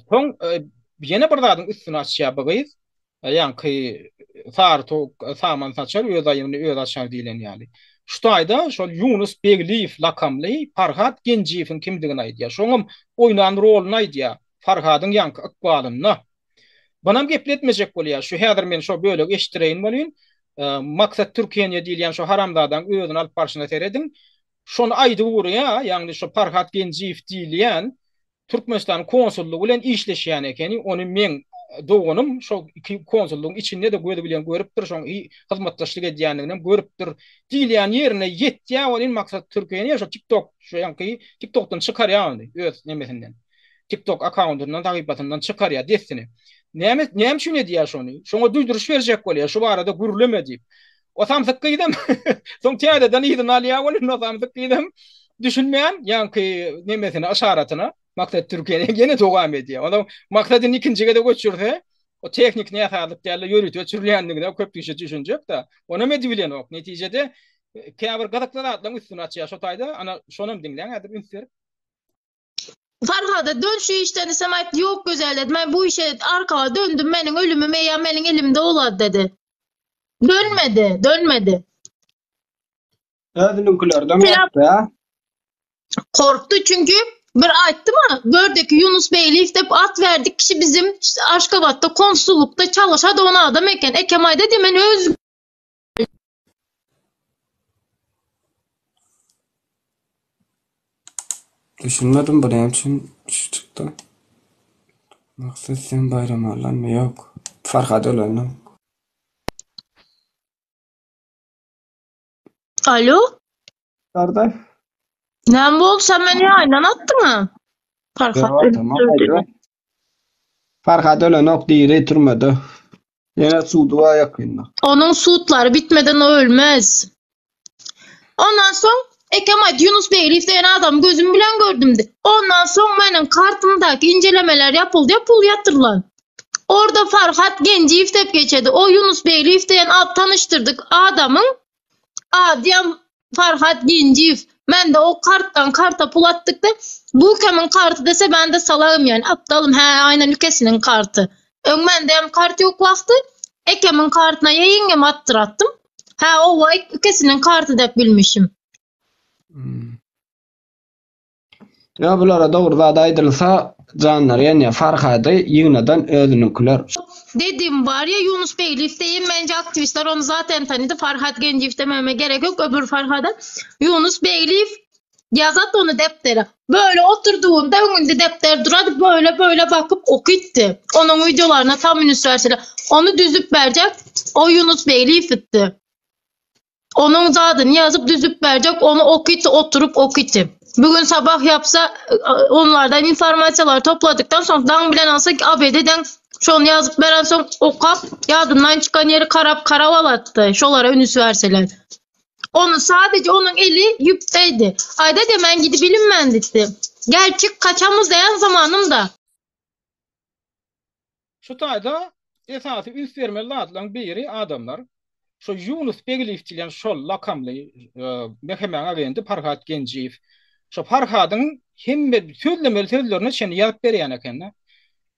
soň e, ýene bir zadyň üstüni açýar bu gyz. E, ýaňky sary towuk e, saman saçar, öz aýybyny öz açar diýlen ýaly. Şu taýda şol Ýunus Begliýew lakamly Farhat Genjiýewiň kimdigini aýdýar. Şoňam oýnan roluny aýdýar Farhadyň ýaňky ykbalynda. Bunam gepletmejek bolýar. Şu häzir men şo bölegi eşitdireýin welin, Maksat Türkeniýe diýilýän şo haramzadaň özüni alyp barşyna serediň. Şony aýdyp urýar, ýagny şo Parhat Genjiýew diýilýän Türkmenistanyň konsullygy bilen işleşýän ekeni, ony meň doganym şo iki konsullygyň içinde-de gözi bilen görüpdir, şoň hyzmatdaşlyk edýändiginem görüpdir diýilýän ýerine ýetýär welin Maksat Türkeniýe şo TikTok, şo ýaňky TikTokdan çykarýar ony öz nemesinden. TikTok akkauntyndan, sahypasyndan çykarýar dessine. Näme, näme üçin edýär şony? Şoňa duýduryş berjek bolýar, şu barada gürleme diýip. O samsyk gyzam soň täzeden yzyny alýar welin, o samsyk gyzam düşünmän, ýaňky nemesine, yşaratyna, Maksat Türkiýede ýene dowam edýär. Onsoň Maksat indi ikinji gezek öçürse, o tehniki näsazlyk däl-de, ýörite öçürilýändigine köp kişi düşünjek-de, onam edibilenok. Netijede käbir gyzykly zatlaryň üstüni açýar şo taýda. Ana, şonam diňläň häzir üns berip. Farhada dön şu işden desem aýtdy ýok Gözel dedi men bu işe arkama döndüm meniň ölümim eýýäm meniň elimde bolady dedi. Dönmedi, dönmedi. Özüniňkilerden gorkdy ýa. Korkdy çünki bir aýtdym-a gördeki Ýunus Beýliýew dep at berdik kişi bizim Aşgabatda konsullukda çalyşady on adam eken. Ekem aýdady men öz Düşünmedim bu näme üçin şu çykdy. Maksat sen Baýramalydanmy? Ýok. Farhat ölenden. Alo. Gardaş. Näme boldy sen meni ýaýyndan atdyňa? Farhat Farhat ölenok diri türmede. Ýene sudy bar ýakynda. Onuň sudlary bitmeden o ölmez. Ondan soň ekem aýtdy Ýunus Begliýew diýen adamy gözüm bilen gördüm diýdi. Ondan soň meniň kartymdaky incelemeler ýapyldy ýa pul ýatyrylan. Orda Farhat Genjiýew diýip geçedi. O Ýunus Begliýew diýen at tanyşdyrdyk adamyň adyam Farhat Genjiýew. Mende o kartdan karta pul atdykda bu kimiň karty dese ben de salagym ýani apdalym hä aýnan ükesiniň karty. Öň mende hem kart ýok wagty ekemiň kartyna ýa ýeňňeme atdyratdym. Hä owa ükesiniň karty dep bilmişim. Hmm. Ýa bulara dogry zat aýdylsa janlary ýanýar Farhady ýygnadan özüniňkiler. Dedim bar ya Yunus Begliýew deýin bence aktiwistler ony zaten tanydy Farhat Genjiýew dememe gerek ýok öbür Farhada Yunus Begliýew ýazat ony depdere böyle oturdugynda öňünde depder durady böyle böyle bakyp okytdy onuň wideolaryna tam üns berseler ony düzüp berjek o Yunus Begliýew itdi. Onuň zadyny ýazyp düzüp berjek, ony okyt, oturyp okyt. Bu gün sabah ýapsa, onlardan informasiýalary topladykdan soň daň bilen alsa ABD-den şony ýazyp berensoň okap, ýadyndan çykan ýeri karap karap alatdy, şolara ünüs berseler. Ony sadece onuň eli ýüpdeydi. Aýda de men gidip bilinmän diýdi. Gel çyk kaçamyz diýen zamanym da. Şu taýda esasy üns bermeli zatlaryň biri adamlar, şu Ýunus Begliýew diýlen şol lakamly MHM-niň agenti Farhat Genjiýew, şo Farhadyň hemme sözlemeli sözlerine çenli ýazyp berýän eken-de.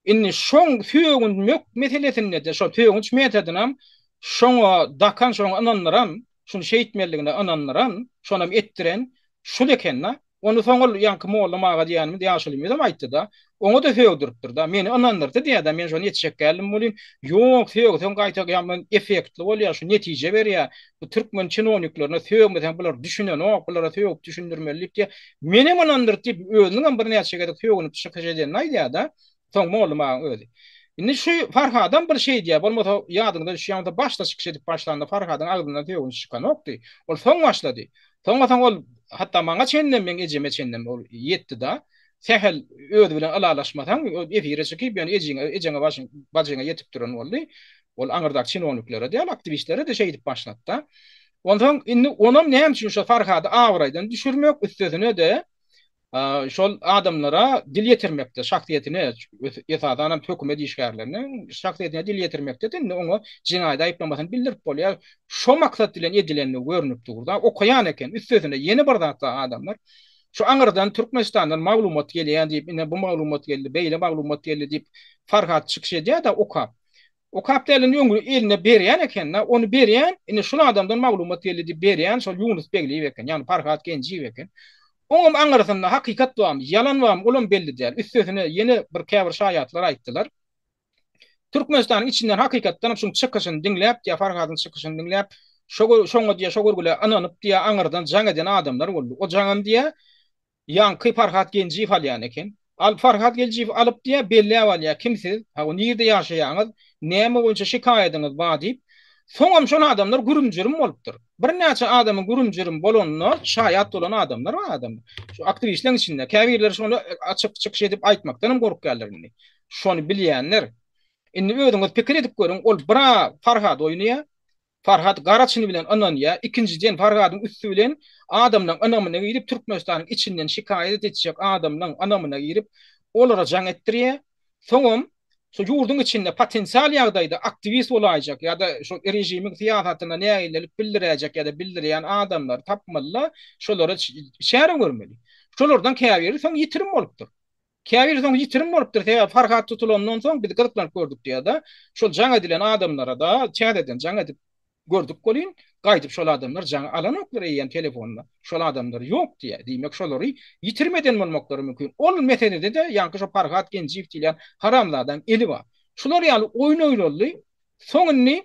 Indi şoň sögünmek meselesinde-de şo sögünç metodynam şoňa dakan, şoňa ynandyran, şuny şeýtmelidigine ynandyran, şonam etdiren şul eken-de. Ony soň ol ýaňky mollum aga diýýänimiz ýaşulymyzam aýtdy-da. Oňa-da sögdüripdir-da. Meni ynandyrdy diýýär-de, men şony etjek däldim welin, ýok, sögseň gaýta ýaman effektli bolýar, şu netije berýär. Bu türkmen çinowniklerine sögmeseň bular düşünenok, bulara sögüp düşündirmeli diýip diýýär. Menem ynandyrdy diýip, özüniňem birnäçe gezek sögünip çykyş edenini aýdýar-da. Soň mollum agaň özi. Indi şu Farhadam bir şeý diýýär, bolmasa ýadyňyza düşýän bolsa başda çykyş edip başlanda Farhadyň agzyndan sögünç çykanokdy. Ol soň başlady. Soňa soň ol hatda maňa çenlem, meň ejeme çenlem ol ýetdi-da. Sähel özi bilen ylalaşmasaň, efire çykyp, ýöne ejiňe, ejeňe başyň, bajyňa ýetip duran boldy. Ol aňyrdaky çinowniklere däl, aktiwistlere-de şeýdip başlady-da. Onsoň indi onam näme üçin şo Farhady abraýdan düşürmek, üstesine-de şol adamlara dil ýetirmekde, şahsyýetine, esasanam hökümet işgärlerine şahsyýetine dil ýetirmekde-de indi oňa jenaýat aýyplamasyny bildirip bolýar. Şo maksat bilen edilendigi görnüp dur-da. Okaýan eken. Üstesine ýene bir zat bar adamlar. Şu aňyrdan Türkmenistandan maglumat gelýär diýip, ine bu maglumat geldi, beýle maglumat geldi diýip Farhat çykyş edýär-de okap. Okap däl indi öňi eline berýän eken-de, ony berýän, indi şul adamdan maglumat geldi diýip berýän şol Ýunus Begliýew eken, ýagny Farhat Genjiýew eken. Oňam aňyrsynda hakykat barmy, ýalan barmy, olam belli däl. Üstesine ýene bir käbir şaýatlar aýtdylar. Türkmenistanyň içinden hakykatdanam şuň çykyşyny diňläp diýýär, Farhadyň çykyşyny diňläp, şo şoňa diýýär, şo görgüle ynanyp diýýär, aňyrdan jaň eden adamlar boldy. O jaňam diýýär, Ýaňky Farhat Genjiýew alýan eken. Al Farhat Geljiýew alyp diýýär, belläp alýar, kim siz, hawa nirde ýaşaýaňyz, näme boýunça şikaýadyňyz bar diýip. Soňam şol adamlar gürüm-jürüm bolupdyr. Birnäçe adamyň gürüm-jürüm bolanyna şaýat bolan adamlar bar adamlar. Şu aktiwistleriň içinde käbirleri şony açyk çykyş edip aýtmakdanam gorkýarlar indi. Şony bilýänler. Indi özüňiz pikir edip görüň, ol bir-ä Farhat oýnaýar, Farhat gara çyny bilen ynanýar. Ikinjiden Farhadyň üsti bilen adamlaň ynamyna girip Türkmenistanyň içinden şikaýat etjek adamlaň ynamyna girip olara jaň etdirýär. Soňam şu ýurduň içinde potensial ýagdaýda aktiwist bolaýjak ýa-da şu režimiň syýasatyna nägilelik bildiräýjek ýa-da bildirýän adamlary tapmalyda şolara çäre görmeli. Şolardan käbiri soň ýitirim bolupdyr. Käbiri soň ýitirim bolupdyr, sebäbi Farhat tutulandan soň biz gyzyklanyp gördük diýýär-de, şol jaň edilen adamlara-da täzeden jaň edip gördük welin, gaýdyp şol adamlar jaňy alanoklar eýýäm telefonda, şol adamlar ýok diýýär. Diýmek şolary ýitirim eden bolmaklary mümkin. Ol meselede-de ýaňky şo Farhat Genjiýew diýilýän haramzadaň eli bar. Şular ýaly oýun oýnaldy. Soň indi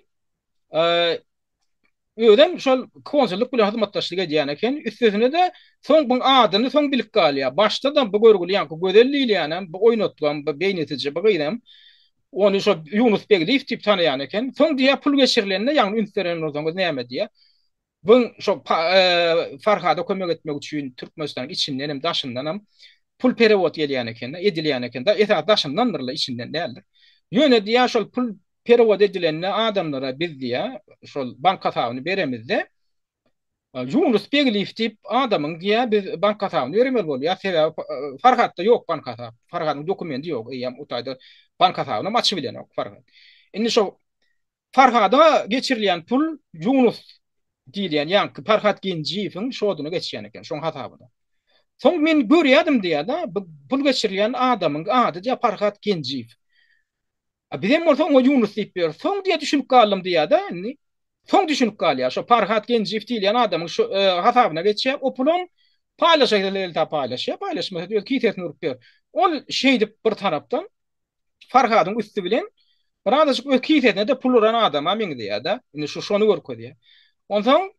Özem şol konsullyk bilen hyzmatdaşlyk edýän eken. Üstesine-de soň buň adyny soň bilip galýar. Başda-da bu görgüli ýaňky Gözel diýilýänem, bu oýnatgam, bu beýnisije bu gyzam ony şo Ýunus Begliýew diýip tanaýan eken. Soň diýýär pul geçirilende, ýagny üns beren bolsaňyz näme diýýär. Buň şo Farhada kömek etmek üçin Türkmenistanyň içindenem, daşyndanam pul perewod gelýän eken-de, edilýän eken-de. Esasy daşyndandyr-la, içinden däldir. Ýöne diýýär şol pul. perewod edilende adamlara biz diýýär, şol bank hasabyny beremizde, Ýunus Begliýew diýip adamyň diýýär, biz bank hasabyny bermeli bolýar. Sebäbi Farhatda ýok bank hasap. Farhadyň dokumenti ýok. Eýýäm o taýda bank hasabynam açybilenok Farhat. Indi şo Farhada geçirilýän pul Ýunus diýilýän ýaňky Farhat Genjiýewiň şoduna geçýän eken, şoň hasabyna. Soň men görýärdim diýýär-de, bu pul geçirilýän adamyň ady diýýär Farhat Genjiýew. A bizem bolsa oňa Ýunus diýip ýörüs. Soň diýýär düşünip galdym diýýär-de indi. Soň düşünip galýar. Şo Farhat Genjiýew diýilýän adamyň şu hasabyna geçýär. O pulam paýlaşa elta paýlaşýar, paýlaşmasa-da öz kisesine urup ýör. Ol şeýdip bir tarapdan Farhadyň üsti bilen birazajyk öz kisesine-de pul uran adama meňzeýär-de. Indi şu şony görkezýär. Onsoň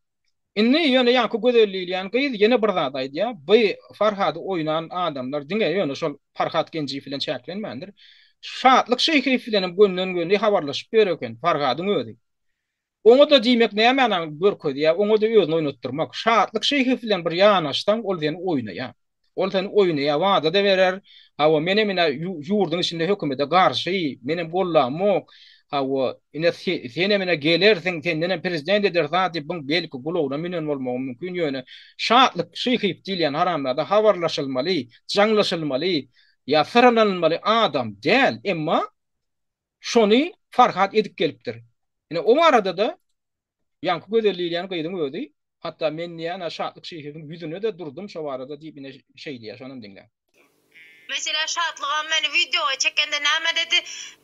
Indi ýöne ýaňky Gözel diýilýän gyz ýene bir zat aýdýar, bu Farhady oýnan adamlar diňe ýöne şol Farhat Genjiýew bilen çäklenmändir. Şatlyk Şeýhiýew bilenem gönden-göni habarlaşyp ýör eken Farhadyň özi. Oňa-da diýmek nämäni görkezýär, oňa-da özüni oýnatdyrmak. Şatlyk Şeýhiýew bilen bir ýanaşsaň ol seni oýnaýar. Ol seni oýnaýar, wada-da berer. Hawa, menem ine ýurduň içinde hökümete garşy, menem gollamok. Hawa, ine senem ine gelersiň, sendenem prezident ederis zat diýip, buň belki gulagyna münen bolmagy mümkin, ýöne Şatlyk Şyhyýew diýilýän haramzada habarlaşylmaly, jaňlaşylmaly ýa syralanylmaly adam däl, emma şony Farhat edip gelipdir. Ine o barada-da Ýaňky Gözel diýilýän gyzyň özi, hatda men diýýän-ä Şatlyk Şyhyýewiň ýüzüne-de durdum şo barada diýip ine şeý diýýär, şonam diňläň. Meselä Şatlygam meni wideoga çekende näme dedi,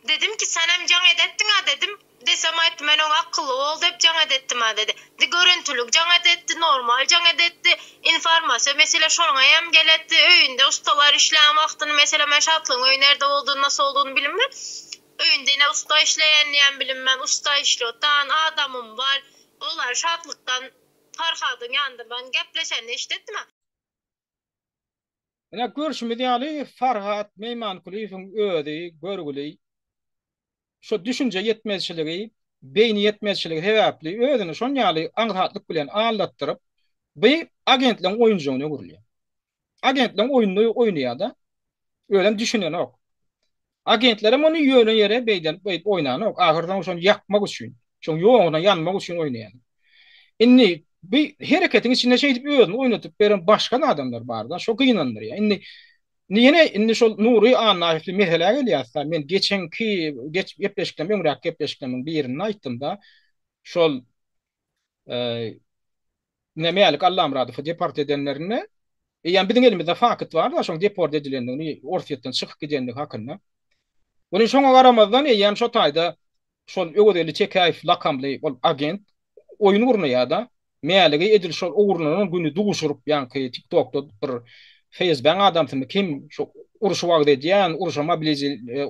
dedim ki senem jaň edetdiňä dedim, desem aýtdy men oňa akylly bol dep jaň edetdimä dedi. Di görüntülik jaň edetdi, normal jaň edetdi, informasiýa mesele şoňaýam geletdi, öýünde ustalar işlän wagtyny mesele men Şatlygyň öýi nerde boldugyny nasy boldugyny bilinmän Öýünde ine usta işleýän diýen bilinmän usta işliotan adamym bar. Olar şatlykdan Farhadyň ýanynda ben gepleşenini eşidetdimä. Ine görşümiz ýaly Farhat Meýmankulyýewiň özi görgüli şo düşünje ýetmezçiligi, beýni ýetmezçiligi sebäpli özüni şon ýaly aňsatlyk bilen aldatdyryp bu agentleň oýunjagyna öwrülýär. Agentleň oýnuny oýnaýar-da. Özem düşünenok. Agentlerem ony ýöne ýere beýdip beýdip oýnanok. Ahyrsoňy şony ýakmak üçin, şoň ýoguna ýanmak üçin oýnaýar. Indi bu hereketiň içinde şeýdip özüni oýnadyp beren başga-da adamlar bar-da, şo gynandyrýar. Indi indi ýene indi şol Nury Annaýewli meselä gelýäs-da. Men geçenki geç gepleşikden öňräki gepleşikleriň birinde aýtdym-da, şol Ine Mälik Allamyradowy deport edenlerinde eýýäm biziň elimizde fakt bar-da şoň deport edilendigini, Orsýetden çykyp gidendigi hakynda. Welin şoňa garamazdan eýýäm şo taýda şol Öwezgeldi Tekäýew lakamly ol agent oýun gurnaýar-da, Mäligi edil şol ogurlanan güni duşuryp ýaňky TikTokda bir FSB-iň adamsymy kim şo urşy wagyz edýän, urşa mobilize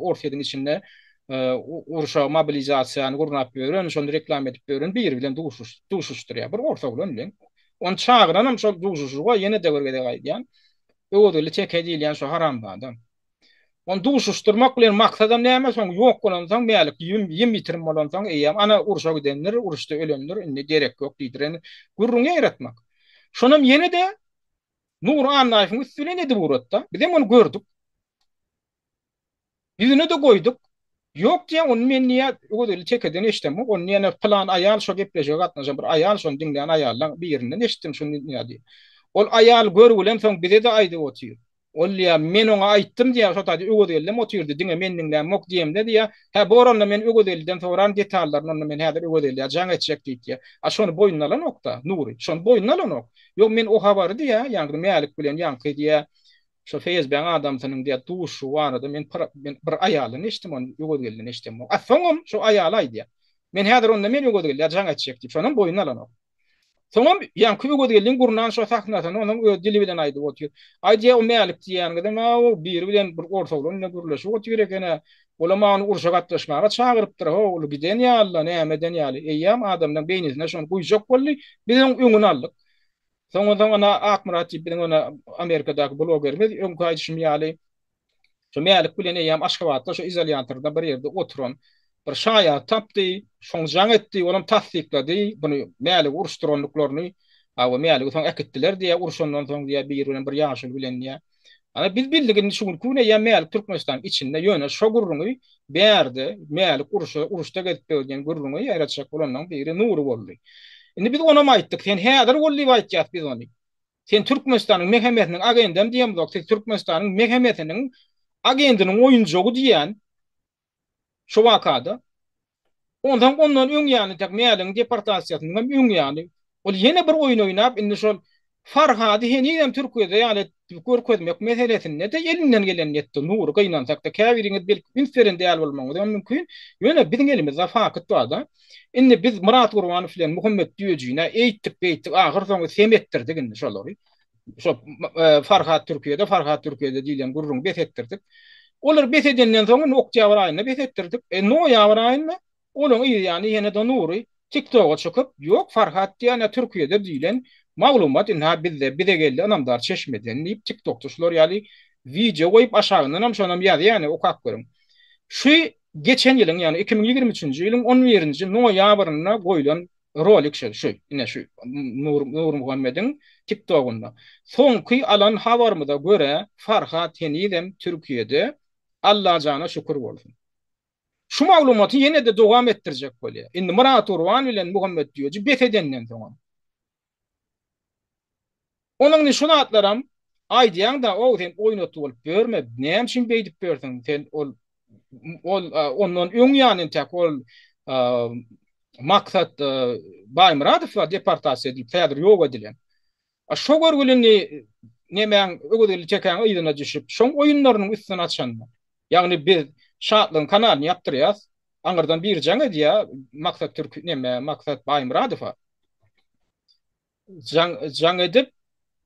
Orsýetiň içinde urşa mobilizasiýany gurnap ýören, şony reklama edip ýören biri bilen duşuşdyrýar. Bir ors oglan bilen. Ony çagyranam şol duşuşyga ýene-de bir gezek aýdýan, Öwezgeldi Teke diýilýän şo haramzada. Ony duşuşdyrmak bilen maksadam näme, soň ýok bolansoň, Mälik ýim-ýitirim bolansoň, eýýäm ana urşa gidendir, uruşda ölendir, indi derek ýok diýdiren gürrüňi ýaýratmak. Şonam ýene-de Nury Annaýewiň üsti bilen edip ugratdy. Bizem ony gördük. Ýüzüne-de goýduk. Ýok diýýär, ony men diýýär, Öwezgeldi tekeden eşidemok, ony ýene pylan aýal şo gepleşige gatnaşan bir aýal, şony diňlän aýallaň birinden eşitdim şuny diýýär diýýär. Ol aýal görgülem soň bize-de aýdyp otyr. Ol diýýär, men oňa aýtdym diýýär, şo taýda Öwezgeldem otyrdy, diňe men diňlämok diýemde diýýär, hä bor onda men Öwezgeldiden soran detallaryny onda men häzir Öwezgeldä jaň etjek diýip diýýär. A şony boýnuna alanok-da, Nury, şony boýnuna alanok. Ýok men o habary diýýär, ýaňky Mälik bilen ýaňky diýýär, Şo FSB-niň adamsynyň diýýär duşuşygy barada men men bir aýaldan eşitdim ony Öwezgeldiden eşidemok. A soňam şo aýaly aýdýar. Men häzir onda men Öwezgeldä jaň etjek diýip şonam boýnuna alanok. Soňam ýaňky Öwezgeldiň gurnan şo sahnasyny onuň öz dili bilen aýdyp otyr. Aý diýýär o Mälik diýýäniňizem a-ow biri bilen bir ors oglan bilen gürleşip otyr eken-ä. Olam ony urşa gatnaşmaga çagyrypdyr ho ol giden ýaly-la näme eden ýaly. Eýýäm adamlaň beýnisine şony guýjak boldy. Biz oň öňüni aldyk. Soňundan soň ana Akmyrat diýip biziň ona Amerikadaky blogerimiz öňki aýdyşym ýaly şu Mälik bilen eýýäm Aşgabatda şu izolýatorda bir ýerde oturan bir şaýat tapdy, şoň jaň etdi, olam tassyklady buny Mäligi uruşdyrandyklaryny. Hawa Mäligi soň äkitdiler diýýär, urşandan soň diýýär biri bilen bir ýaşuly bilen diýýär. Ana biz bildik indi şu günki gün eýýäm Mälik Türkmenistanyň içinde ýöne şo gürrüňi bärde Mälik urşa uruşda gezip ýör diýen gürrüňi ýaýratjak bolanlaryň biri Nury boldy. Indi biz onam aýtdyk sen häzir bol diýip aýtýas biz ony. Sen Türkmenistanyň MHM-siniň agendem diýemzok siz Türkmenistanyň MHM-siniň agendiniň oýunjagy diýýän Şu wakada. Onsoň ondan öň ýany tek Mäligiň deportasiýasynyň hem öň ýany ol ýene bir oýun oýnap indi şol Farhady henizem Türkiýede ýaly edip görkezmek meselesinde-de elinden gelenini etdi Nury gynansakda käbiriňiz belki üns beren däl bolmagyňyz hem mümkin ýöne biziň elimizde fakt barda indi biz Myrat Gurbanow bilen Muhammet Düýejine eýtdik beýtdik ahyr soňy sem etdirdik indi şolary Şo Farhat Türkiýede, Farhat Türkiýede diýlen gürrüňi bes etdirdik. Olar bes edenden soň indi oktýabr aýynda bes etdirdik. E, noýabr aýynda olaň yz ýany ýene-de Nury TikToka çykyp, ýok Farhat diýýän Türkiýede diýlen maglumat indi ha bizde, bize geldi ynamdar çeşmeden diýip TikTokda şular ýaly wideo goýup aşagyndanam şonam ýazýany okap görüň. Şu geçen ýylyň ýagny 2023-nji ýylyň 11-nji noýabrynda goýlan Rolik şu, şu, ine şu Nur Nurmuhammediň TikTogynda. Soňky alan habarymyza görä Farhat henizem Türkiýede Allajana şükür bolsun. Şu maglumaty ýene-de dowam etdirjek bolýar. Indi Myrat Gurban bilen Muhammet Düýeji bes edenden soňam. Onuň indi şu zatlaram aýdýaň-da, ow sen oýnatgy bolup ýörme, näme üçin beýdip ýörsüň, sen ol ol ondan öň ýany entäk ol Maksat Baýmyradow bar deportasiýa edilip häzir ýok edilen. A şo görgüli indi nemäň Öwezgeldi Tekäň yzyna düşüp, şoň oýunlarynyň üstüni açanda. Ýagny biz Şatlygyň kanalyny ýapdyrýas, aňyrdan biri jaň edýär Maksat Türk neme Maksat Baýmyradowa. Jaň jaň edip,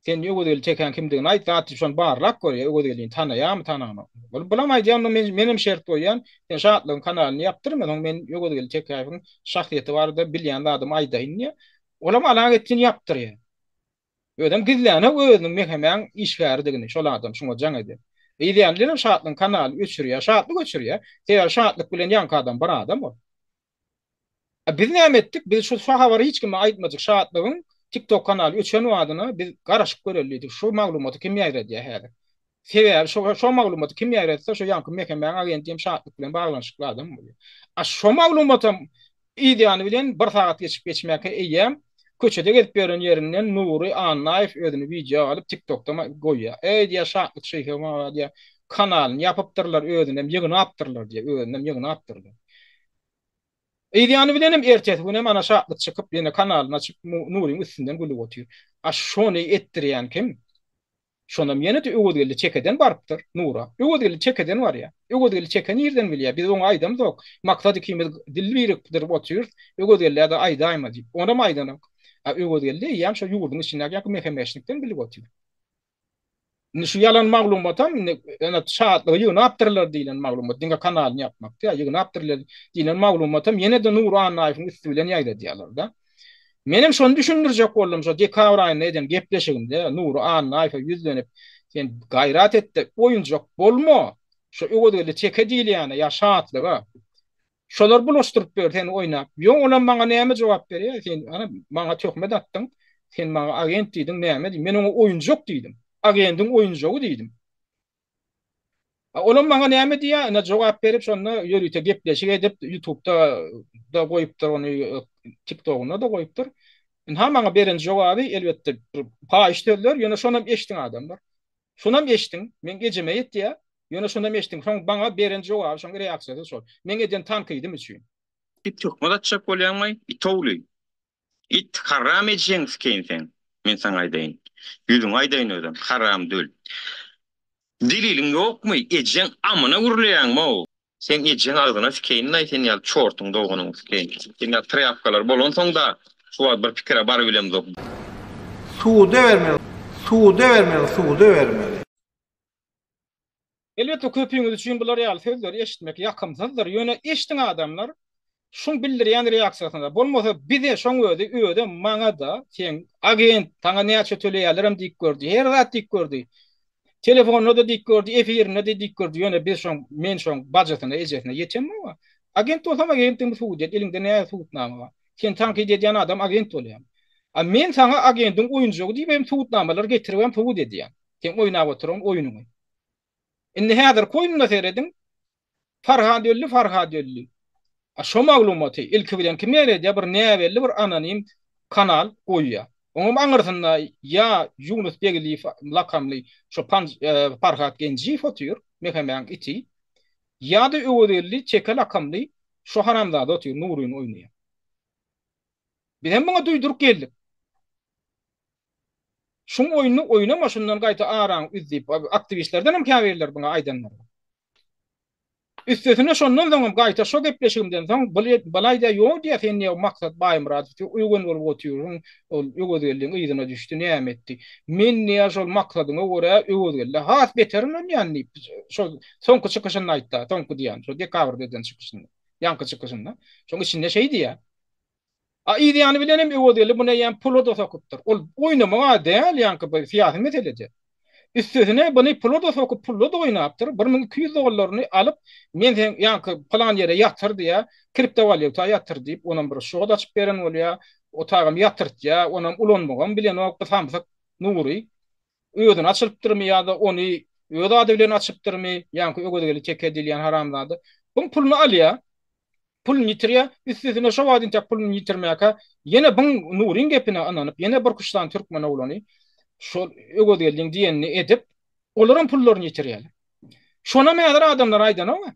sen Öwezgeldi Tekäň kimdigini aýt, zat diýip şony barlap görýär, Öwezgeldini tanaýarmy, tananokmy. Bul bulam aýdýar, onda men menem şert goýýan, sen Şatlygyň kanalyny ýapdyrma, soň men Öwezgeldi Tekäýewiň şahsyýeti barada bilýän zadymy aýdaýyn diýýär. Olam alagetdin ýapdyrýar. Özem gizlänok özüniň MHM-iň işgäridigini, şol adam şuňa jaň eden. Yzýany bilenem Şatlygyň kanalyny öçürýär, Şatlyk öçürýär. Sebäbi Şatlyk bilen ýaňky adam bir adam ol. A biz näme etdik? Biz şu şu habary hiç kime aýtmajyk Şatlygyň TikTok kanaly öçen badyna biz garaşyp göreli diýdik. Şu maglumaty kim ýaýradýar häzir? Sebäbi şo şo maglumaty kim ýaýratsa şo ýaňky MHM-iň agenti hem Şatlyk bilen baglanyşykly adam bolýar. A şo maglumatam yz ýany bilen bir sagat geçip geçmäkä eýýäm köçede gezip ýören ýerinden Nury Annaýew özüni wideo alyp TikTokda goýýar. Eý diýýär Şatlyk Şyhow aga diýýär kanalyny ýapypdyrlar özünem ýygnapdyrlar diýýär özünem ýygnapdyrlar. Yz ýany bilenem ertesi günem ana Şatlyk çykyp ýene kanalyny açyp Nuryň üstünden gülüp otyr. A şony etdirýän kim? Şonam ýene-de Öwezgeldi Çekeden barypdyr Nura. Öwezgeldi Çekeden barýar. Öwezgeldi Çeke nirden bilýär? Biz oňa aýdamzok. Maksat ikimiz dil birikdirip otyrys. Öwezgeldä-de aýdaýma diýip. Onam aýdanok. A Öwezgeldi eýýäm şo ýurduň içindäki ýaňky mehemeşnikden bilip otyr. Indi şu ýalan maglumatam indi ýöne Şatlygy ýygnapdyrlar diýlen maglumat, diňe kanalyny ýapmak däl, ýygnapdyrlar diýlen maglumatam ýene-de Nury Annaýewiň üsti bilen ýaýradýarlar-da. Menem şony düşündirjek boldum şo dekabr aýynda eden gepleşigimde Nury Annaýewe ýüzlenip, sen gaýrat et-de oýunjak bolma, şo Öwezgeldi Teke diýilýäne ýa Şatlyga. Şolar bulaşdyryp ýör seni oýnap. Ýok olam maňa näme jogap berýär sen ana maňa töhmet atdyň sen maňa agent diýdiň näme diýdim men oňa oýunjak diýdim agendiň oýunjagy diýdim. A olam maňa näme diýýär ine jogap berip şonda ýörite gepleşik edip ýutubda da goýupdyr ony tiktogynda da goýupdyr. Ynha maňa beren jogaby elbetde bir paýyş sözler ýöne şonam eşdiň adamlar. Şonam eşdiň meň ejeme ýetýär Ýöne şonam eşdiň. Soň baňa beren jogaby, şoň reaksiýasy şol. Meň eden tankydym üçin. It töhmet atjak bolýaňmaý it ogly it haram ejeň sikeýin seň men saňa aýdaýyn ýüzüňe aýdaýyn özem haram döl deliliň ýokmy ejeň amyna gürleýäňmow seň ejeň agzyna sikeýinlaý sen ýaly çortuň doganyňy sikeýin sen ýaly trýapkalar bolansoňda şu wagt bir pikire barybilemzok. Suda bermeli suda bermeli suda bermeli. Elbetde köpüňiz üçin bular ýaly sözleri eşitmek ýakymsyzdyr, ýöne eşdiň adamlar şuň bildirýän reaksiýasyna, bolmasa bize şoň özi özem maňada seň agent saňa näçe töleýärlerem diýip gördi, her zat diýip gördi. Telefonda-da diýip gördi, efirinde-de diýip gördi, ýöne biz şoň men şoň bajysyna ejesine ýetemok. Agent bolsam agentdigimi subut et, eliňde näme subutnama bar? Seni tankyt edýän adam agent bolýar. A men saňa agendiň oýunjagy diýip hem subutnamalar getirip hem subut edýän. Seň oýnap oturan oýnuňy. Indi häzirki oýnuna serediň. Farhad öldi, Farhad öldi. A şo maglumaty ilki bilen kim ýaýradýar? Bir näbelli bir anonim kanal goýýar. Oňam aňyrsynda ýa Ýunus Begliýew lakamly şo Farhad Genjiýew otyr, Mehemäň iti, ýa-da Öwezgeldi Teke lakamly şo haramzada otyr, Nuryny oýnaýan. Bizem muňa duýduryp geldik. Şuň oýnuny oýnama, şundan gaýta araňy üz diýip, aktiwistlerden hem käbirleri muňa aýdanlar bar. Üstesine şondan soňam gaýta şo gepleşigimden soň bulaý diýýär, ýok diýýär, sen diýýär Maksat Baýmyradow diýýär, öwen bolup otyrsyň, ol Öwezgeldiň yzyna düşdi, näme etdi. Men diýýär şol Maksadyňa görä Öwezgeldä has beter ynanýan diýip, şo soňky çykyşynda aýtdy, soňky diýýän, şo dekabrda eden çykyşynda, ýaňky çykyşynda. Şoň içinde şeý diýýär. A yz ýany bilen hem Öwezgeldi muny eýýäm pula-da sokupdyr. Ol oýnamak-a däl ýaňky bir syýasy meselede. Üstesine buny pula-da sokup pulda-da oýnapdyr. 1200 dollaryny alyp men seň ýaňky pylan ýere ýatyr diýýär, kriptowalýuta ýatyr diýip onam bir şot açyp beren bolýar. O tagam ýatyrtýar, onam ulanmagam bilenok bu samsyk Nury. Özüni açylypdyrmy ýa-da ony öz ady bilen açypdyrmy ýaňky Öwezgeldi teke diýilýän haramzada. Buň puluny alýar. Puluny ýitirýär. Üstesine şo wagt intäk puluny ýitirmäkä ýene buň Nuryň gepine ynanyp, ýene birküç sany türkmen oglany şol Öwezgeldiň diýenini edip, olaram pullaryny ýitirýärler. Şonam häzir adamlar aýdanok-a.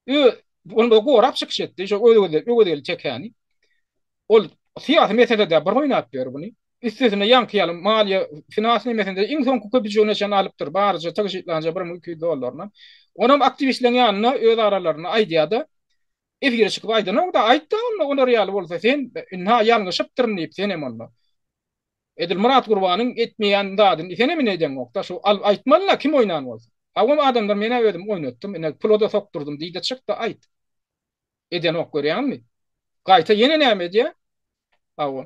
Ö, ony gorap çykyş etdi, şo Öwezgeldi, Öwezgeldi tekäni. Ol syýasy meselede bir oýnap ýör buny. Üstesine ýaňky ýaly maliýe, finans nemesinde iň soňky köpüjigine çenli alypdyr, baryja tygşytlanja 1200 dollaryny. Onam aktiwistleriň ýanynda öz aralarynda aýdýar-da, efire çykyp aýdanok-da, aýt-da onda olar ýaly bolsa sen ynha ýalňyşypdyryn diýip senem onda. Edil Myrat Gurbanyň etmeýän zadyny senem ine edeňok-da, şu alyp aýtmaly-la kim oýnan bolsa. Hawa adamlar men-ä özüm oýnatdym, ine pula-da sokdurdym diý-de çyk-da aýt. Edenok görýäňmi? Gaýta ýene näme edýär? Hawa.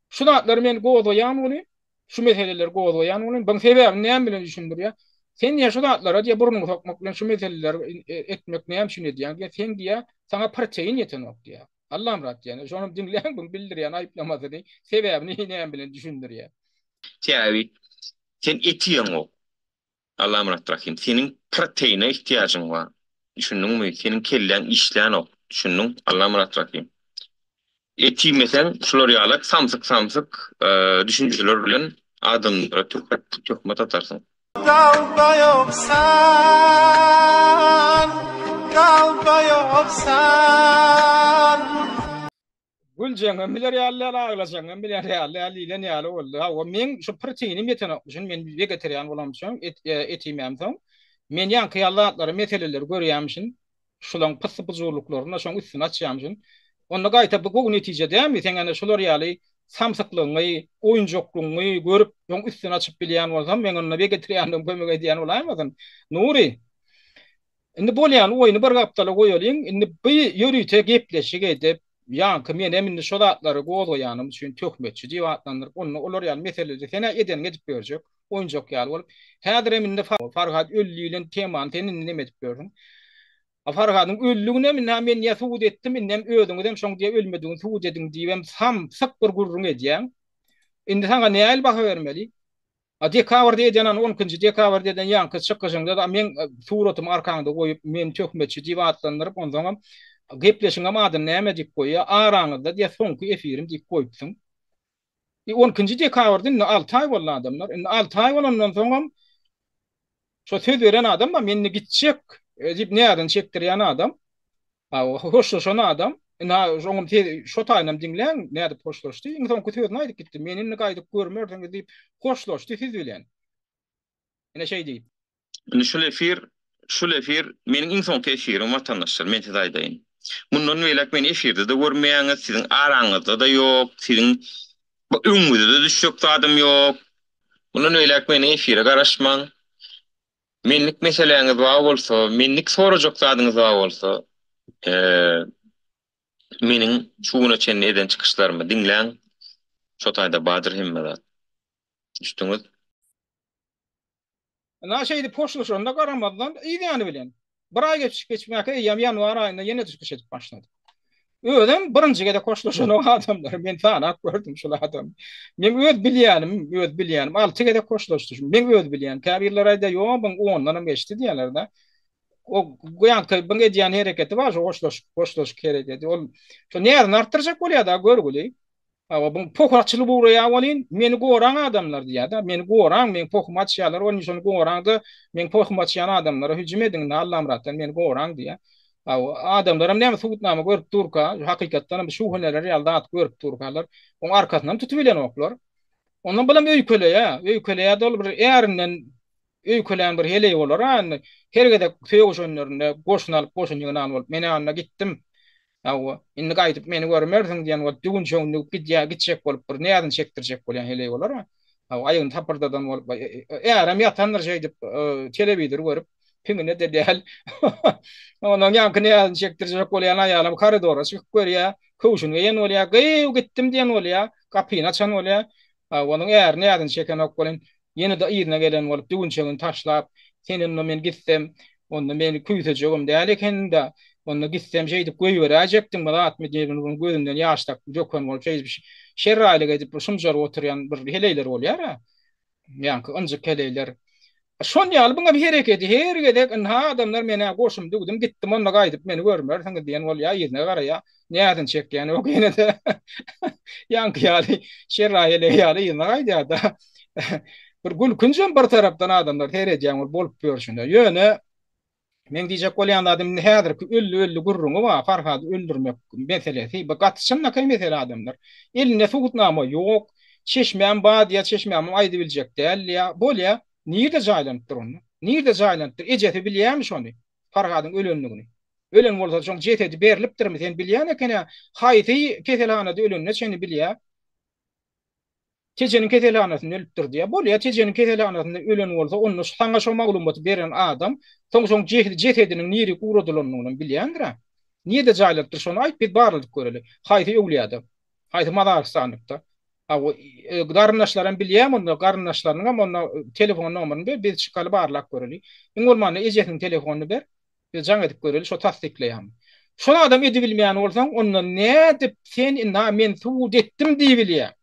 Şu zatlary men gozgaýan welin, şu meseleleri gozgaýan welin, buň sebäbini näme bilen düşündirýär? Sen diýýär şu zatlara diýýär burnuňy sokmak bilen şu meseleleri e, etmek näme üçin edýäň diýýär. Sen diýýär, saňa protein ýetenok diýýär. Allamyrat diýýär. Şonam diňläň buň bildirýän aýyplamasyny, sebäbini näme bilen düşündirýär. Sebäbi sen et iýeňok. Allamyrat Rahym, seniň proteine ihtiýajyň bar. Düşündiňmi? Seniň kelläň işlänok. Düşündiň? Allamyrat Rahym. Et iýmeseň, şular ýalak samsyk-samsyk düşünjeler bilen adamlara töhmet töhmet atarsyň. Dalda ýok sen, dalda ýok sen. Güljeňem biler ýaly däl, aglajaňam biler ýaly däl diýlen ýaly boldy. Hawa, meň şu proteinim ýetenokmyşyn, men wegetarian bolamsoň, et et iýmämsoň, men ýaňky ýaly zatlary, meseleleri görýämişin, şulaň pyssy-pyjurlyklaryny şoň üstüni açýamyşyn. Onda gaýta bu gowy netije dälmi? Seň ene şular ýaly samsyklygyňy, oýunjaklygyňy görüp, şoň üstüni açyp bilýän bolsam, meň onda wegetarianlygym kömek edýän bolaýmasyn? Nury, Indi bolýan oýny bir gapdala goýalyň, indi bi ýörite gepleşik edip, ýaňky menem indi şo zatlary gozgaýanym üçin töhmetçi diýip atlandyryp, onda olar ýaly meseleleri sen-ä edeniňi edip ýörjek, oýunjak ýaly bolup. Häzirem indi Farhat öldi diýlen temany sen indi neme edip ýörsüň? A Farhadyň öldüginem indi-hä men diýä subut etdim, indem özüňizem şoň diýä ölmedigini subut ediň diýibem samsyk bir gürrüň edýäň. Indi saňa nähili baha bermeli? A dekabrda eden an on ikinji dekabrda eden ýaňky çykyşyňda-da meň suratymy arkaňda goýup meni töhmetçi diýip atlandyryp onsoňam gepleşiňem adyny näme diýip goýýa araňyzda diýä soňky efirim diýip goýupsyň. I on ikinji dekabrda indi alty aý boldy adamlar. Indi alty aý bolandan soňam şo söz beren adam bar men indi gitjek diýip näzini çekdirýän adam. Hawa, hoşlaşan adam, ynha, şoňam sözi, şo taýynam diňläň, nädip hoşlaşdy, iň soňky sözüni aýdyp gitdi, Meni indi gaýdyp görmersiňiz diýip, hoşlaşdy siz bilen. Ine şeý diýip. Indi şul efir, şul efir meniň iň soňky efirim watandaşlar, men size aýdaýyn. Mundan beýläk meni efirde-de görmeýäňiz, siziň araňyzda-da ýok, siziň öňüňize-de düşjek zadym ýok. Mundan beýläk meni efire garaşmaň. Menlik meseläňiz bar bolsa, menlik sorajak zadyňyz bar bolsa, meniň şu güne çenli eden çykyşlarymy diňläň, şo taýda bardyr hemme zat. Düşdüňiz? Ynha şeýdip hoşlaşanyna garamazdan, yz ýany bilen, bir aý geçip geçmäkä eýýäm ýanwar aýynda ýene çykyş edip başlady. Özem birinji gezek hoşlaşanok adamlar. Men sanap gördüm şul adamy. Meň öz bilýänim, öz bilýänim 6 gezek hoşlaşdy. Meň öz bilýän. Käbirleri aýdýar, ýok, bu ondanam geçdi diýýärler-de. O ýaňky buň edýän hereketi bar, şu hoşlaşyk, hoşlaşyk hereketi. Ol şo näzini artdyrjak bolýar-da görgüli. Hawa, bu poh açylyp ugraýar welin, meni goraň adamlar diýýär-de, meni goraň, meň pohumy açýarlar welin, şony goraň-da, meň pohumy açýan adamlara hüjüm ediň, indi Allamyratdan meni goraň diýýär. Hawa, adamlaram näme subutnama görüp durka, hakykatdanam şübhelener ýaly zat görüp durkalar, oň arkasyndan tutubilenoklar. Ondan bulam öýkeleýär, öýkeleýär-de ol bir ärinden öýkelän bir heleý bolar-a indi. Her gezek sögüşenlerinde goşun alyp, goşun ýygnan bolup, men ýanyna gitdim. Hawa, indi gaýdyp meni görmersiň diýen bolup, düwünçegini düwüp gidýär, gitjek bolup bir näzini çekdirjek bolýan heleý bolar-a. Hawa, aýagyny tapyrdadan bolup, ärem ýatandyr şeýdip, telewizor görüp, piňine-de däl. Ondan ýaňky näzini çekdirjek bolýan aýalam koridora çykyp görýär, köwşüni geýen bolýar, Gyýw, gitdim diýen bolýar, gapyny açan bolýar. Hawa, onuň äri näzini çekenok welin, Ýene-de yzyna gelen bolup, düwünçegini taşlap, Sen onda men gitsem, onda meni küýsejegem däl ekeniň-dä. Onda gitsem şeýdip goýberäýjekdiňmi zatmy diýip, onuň gözünden ýaş döken bolup, şeýdip şerraýlyk edip bir şumjaryp oturýan bir heleýler bolýar-a. Ýaňky ynjyk heleýler. Şon ýaly buňam hereketi her gezek, ynha adamlar men-ä goşumy düwdüm, gitdim onda gaýdyp meni görmersiňiz diýen bolýar, yzyna garaýar. Näzini çekýän ýok ýene-de ýaňky ýaly şerraý heleý ýaly yzyna gaýdýar-da. Bir gülkünjem bir tarapdan adamlar seredýän bolup bolup ýörşüne. Ýöne meň diýjek bolýan zadym indi häzirki öldi-öldi gürrüňi bar, Farhady öldürmek meselesi. Bu gaty çynlakaý mesele adamlar. Elinde subutnama ýok. Çeşmäm bar diýýär, çeşmämem aýdybiljek däl diýýär. Bolýar. Nirde jaýlanypdyr onda? Nirde jaýlanypdyr? Ejesi bilýärmi şony? Farhadyň ölendigini. Ölen bolsa şoň jesedi berlipdirmi sen bilýän ekenä haýsy keselhanada ölenine çenli bilýä. Tejeniň keselhanasynda ölüpdir diýýä. Bolýa Tejeniň keselhanasynda ölen bolsa onda saňa şo maglumaty beren adam soň şoň jesediniň nirik ugradylanyny bilýändir-ä. Nirde jaýlanypdyr şony aýt biz barladyp göreli. Haýsy öwlüýada? Haýsy mazarystanlykda? Hawa, garyndaşlaram bilýämi onda, garyndaşlarynyňam onda telefon nomerini ber, biz çykaly barlap göreli. Iň bolmanda ejesiniň telefonyny ber. Biz jaň edip göreli şo tassyklaýarmy. Şol adam edibilmeýän bolsaň onda nädip sen ynha men subut etdim diýibilýäň.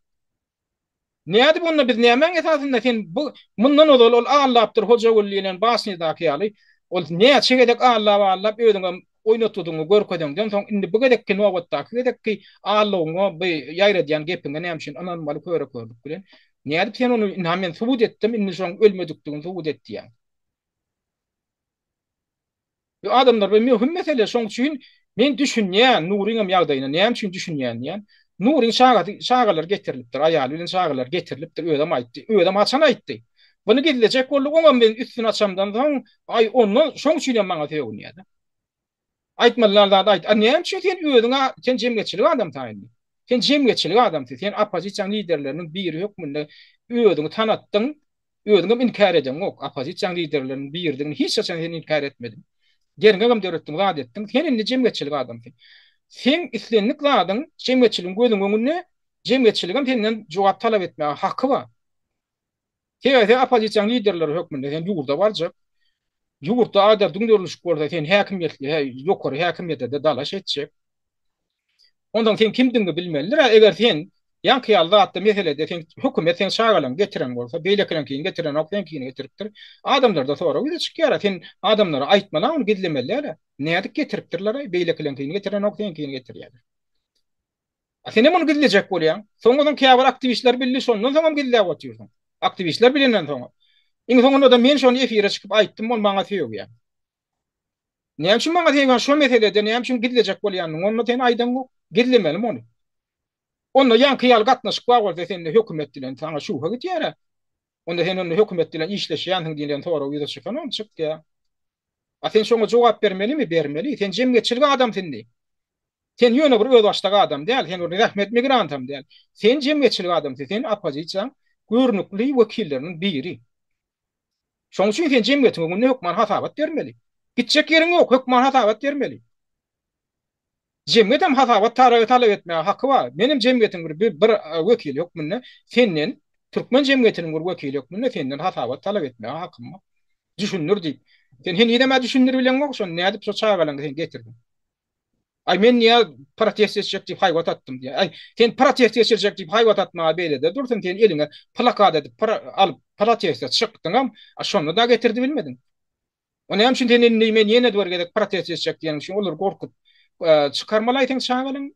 Nädip onda biz nämäň esasynda sen bu mundan ozal ol allapdyr Hojagül diýlen basnýadaky ýaly ol näçe gezek allap allap özüňem oýnatgydyňy görkezeňden soň indi bu gezekki nobatdaky gezekki allygyňa bu ýaýradýan gepiňe näme üçin ynanmaly köre körlük bilen. Nädip sen ony ynha men subut etdim indi şoň ölmedikdigini subut et diýýäň. Bu adamlar bu möhüm mesele şoň üçin men düşünýän Nuryňam ýagdaýyna näme üçin düşünýän diýýän. Nuryň çagasy çagalary getirilipdir aýaly bilen çagalary getirilipdir özem aýtdy özem haçan aýtdy. Buny gizlejek boldy oňam men üstüni açamdan soň aý ondan şoň üçinem maňa sögünýärdi. Aýtmalylan zady aýt. A näme üçin sen özüň sen jemgyýetçilik adamsy indi. Sen jemgyýetçilik adamsy sen oppozisiýanyň liderleriniň biri hökmünde özüňi tanatdyň. Özüňem inkär edeňok, oppozisiýaň liderleriniň biridigini hiç haçan sen inkär etmediň. Derňegem döretdiň, zat etdiň. Sen indi jemgyýetçilik adamsy. Seň islendik zadyň jemgyýetçiligiň gözüň öňünde, jemgyýetçiligem senden jogap talap etmäge haky bar. Sebäbi sen oppozisiýaň liderleri hökmünde sen ýurda barjak. Ýurtda aýdar düňderilişik bolsa sen häkimiýetli, ýokary häkimiýete-de dalaş etjek. Onsoň sen kimdigiňi bilmelidir-ä, eger sen ýaňky ýaly zatda meselede sen hökümet seň çagalaňy getiren bolsa, beýlekileňkini getirenok, seňkini getiripdir. Adamlarda sorag ýüze çykýar-a, sen adamlara aýtmaly-a ony gizlemeli däl-ä. Nädip getiripdirler-aý, beýlekileňkini getirenok, seňkini getirýärler. A senem ony gizlejek bolýaň. Soň onuň käbir aktiwistler bildi, şondan soňam gizläp otyrsyň. Aktiwistler bilenden soňam. Iň soňunda-da men şony efire çykyp aýtdym, ol maňa sögýär. Näme üçin maňa sögýäň şo meselede näme üçin gizlejek bolýanyňy onda sen aýdaňok. Gizlemelimi ony? Onda ýaňky ýaly gatnaşyk bar bolsa sende hökümet bilen saňa şübhe gidýär-ä. Onda sen onda hökümet bilen işleşýänsiň diýlen sorag ýüze çykanok, çykýar. A sen şoňa jogap bermelimi? Bermeli. Sen jemgyýetçilik adamsy indi. Sen ýöne bir özbaşdak adam däl, sen bir zähmet migrantam däl. Sen jemgyýetçilik adamsy, sen oppozisiýaň görnükli wekilleriniň biri. Şonuň üçin sen jemgyýetiň öňünde hökman hasabat bermeli. Gitjek ýeriň ýok, hökman hasabat bermeli. Jemgyýet hem hasabat talap etmäge haky bar. Menem jemgyýetiň bir bir wekili hökmünde senden, türkmen jemgyýetiniň bir wekili hökmünde senden hasabat talap etmäge hakym bar. Düşündir diýip. Sen henizem-ä düşündir bileňok şony, nädip şo çagalaryňy sen getirdiň. Aý men niýe protest etjek diýip haýbat atdym diýýär. Aý sen protest geçirjek diýip haýbat atmaga beýlede dursun, sen eliňe plakat edip alyp proteste çykdyňam, a şonda-da getirdi bilmediň. O näme üçin sen indi men ýene bir gezek protest etjek diýeniň üçin olary gorkup çykarmalaý seň çagalaň.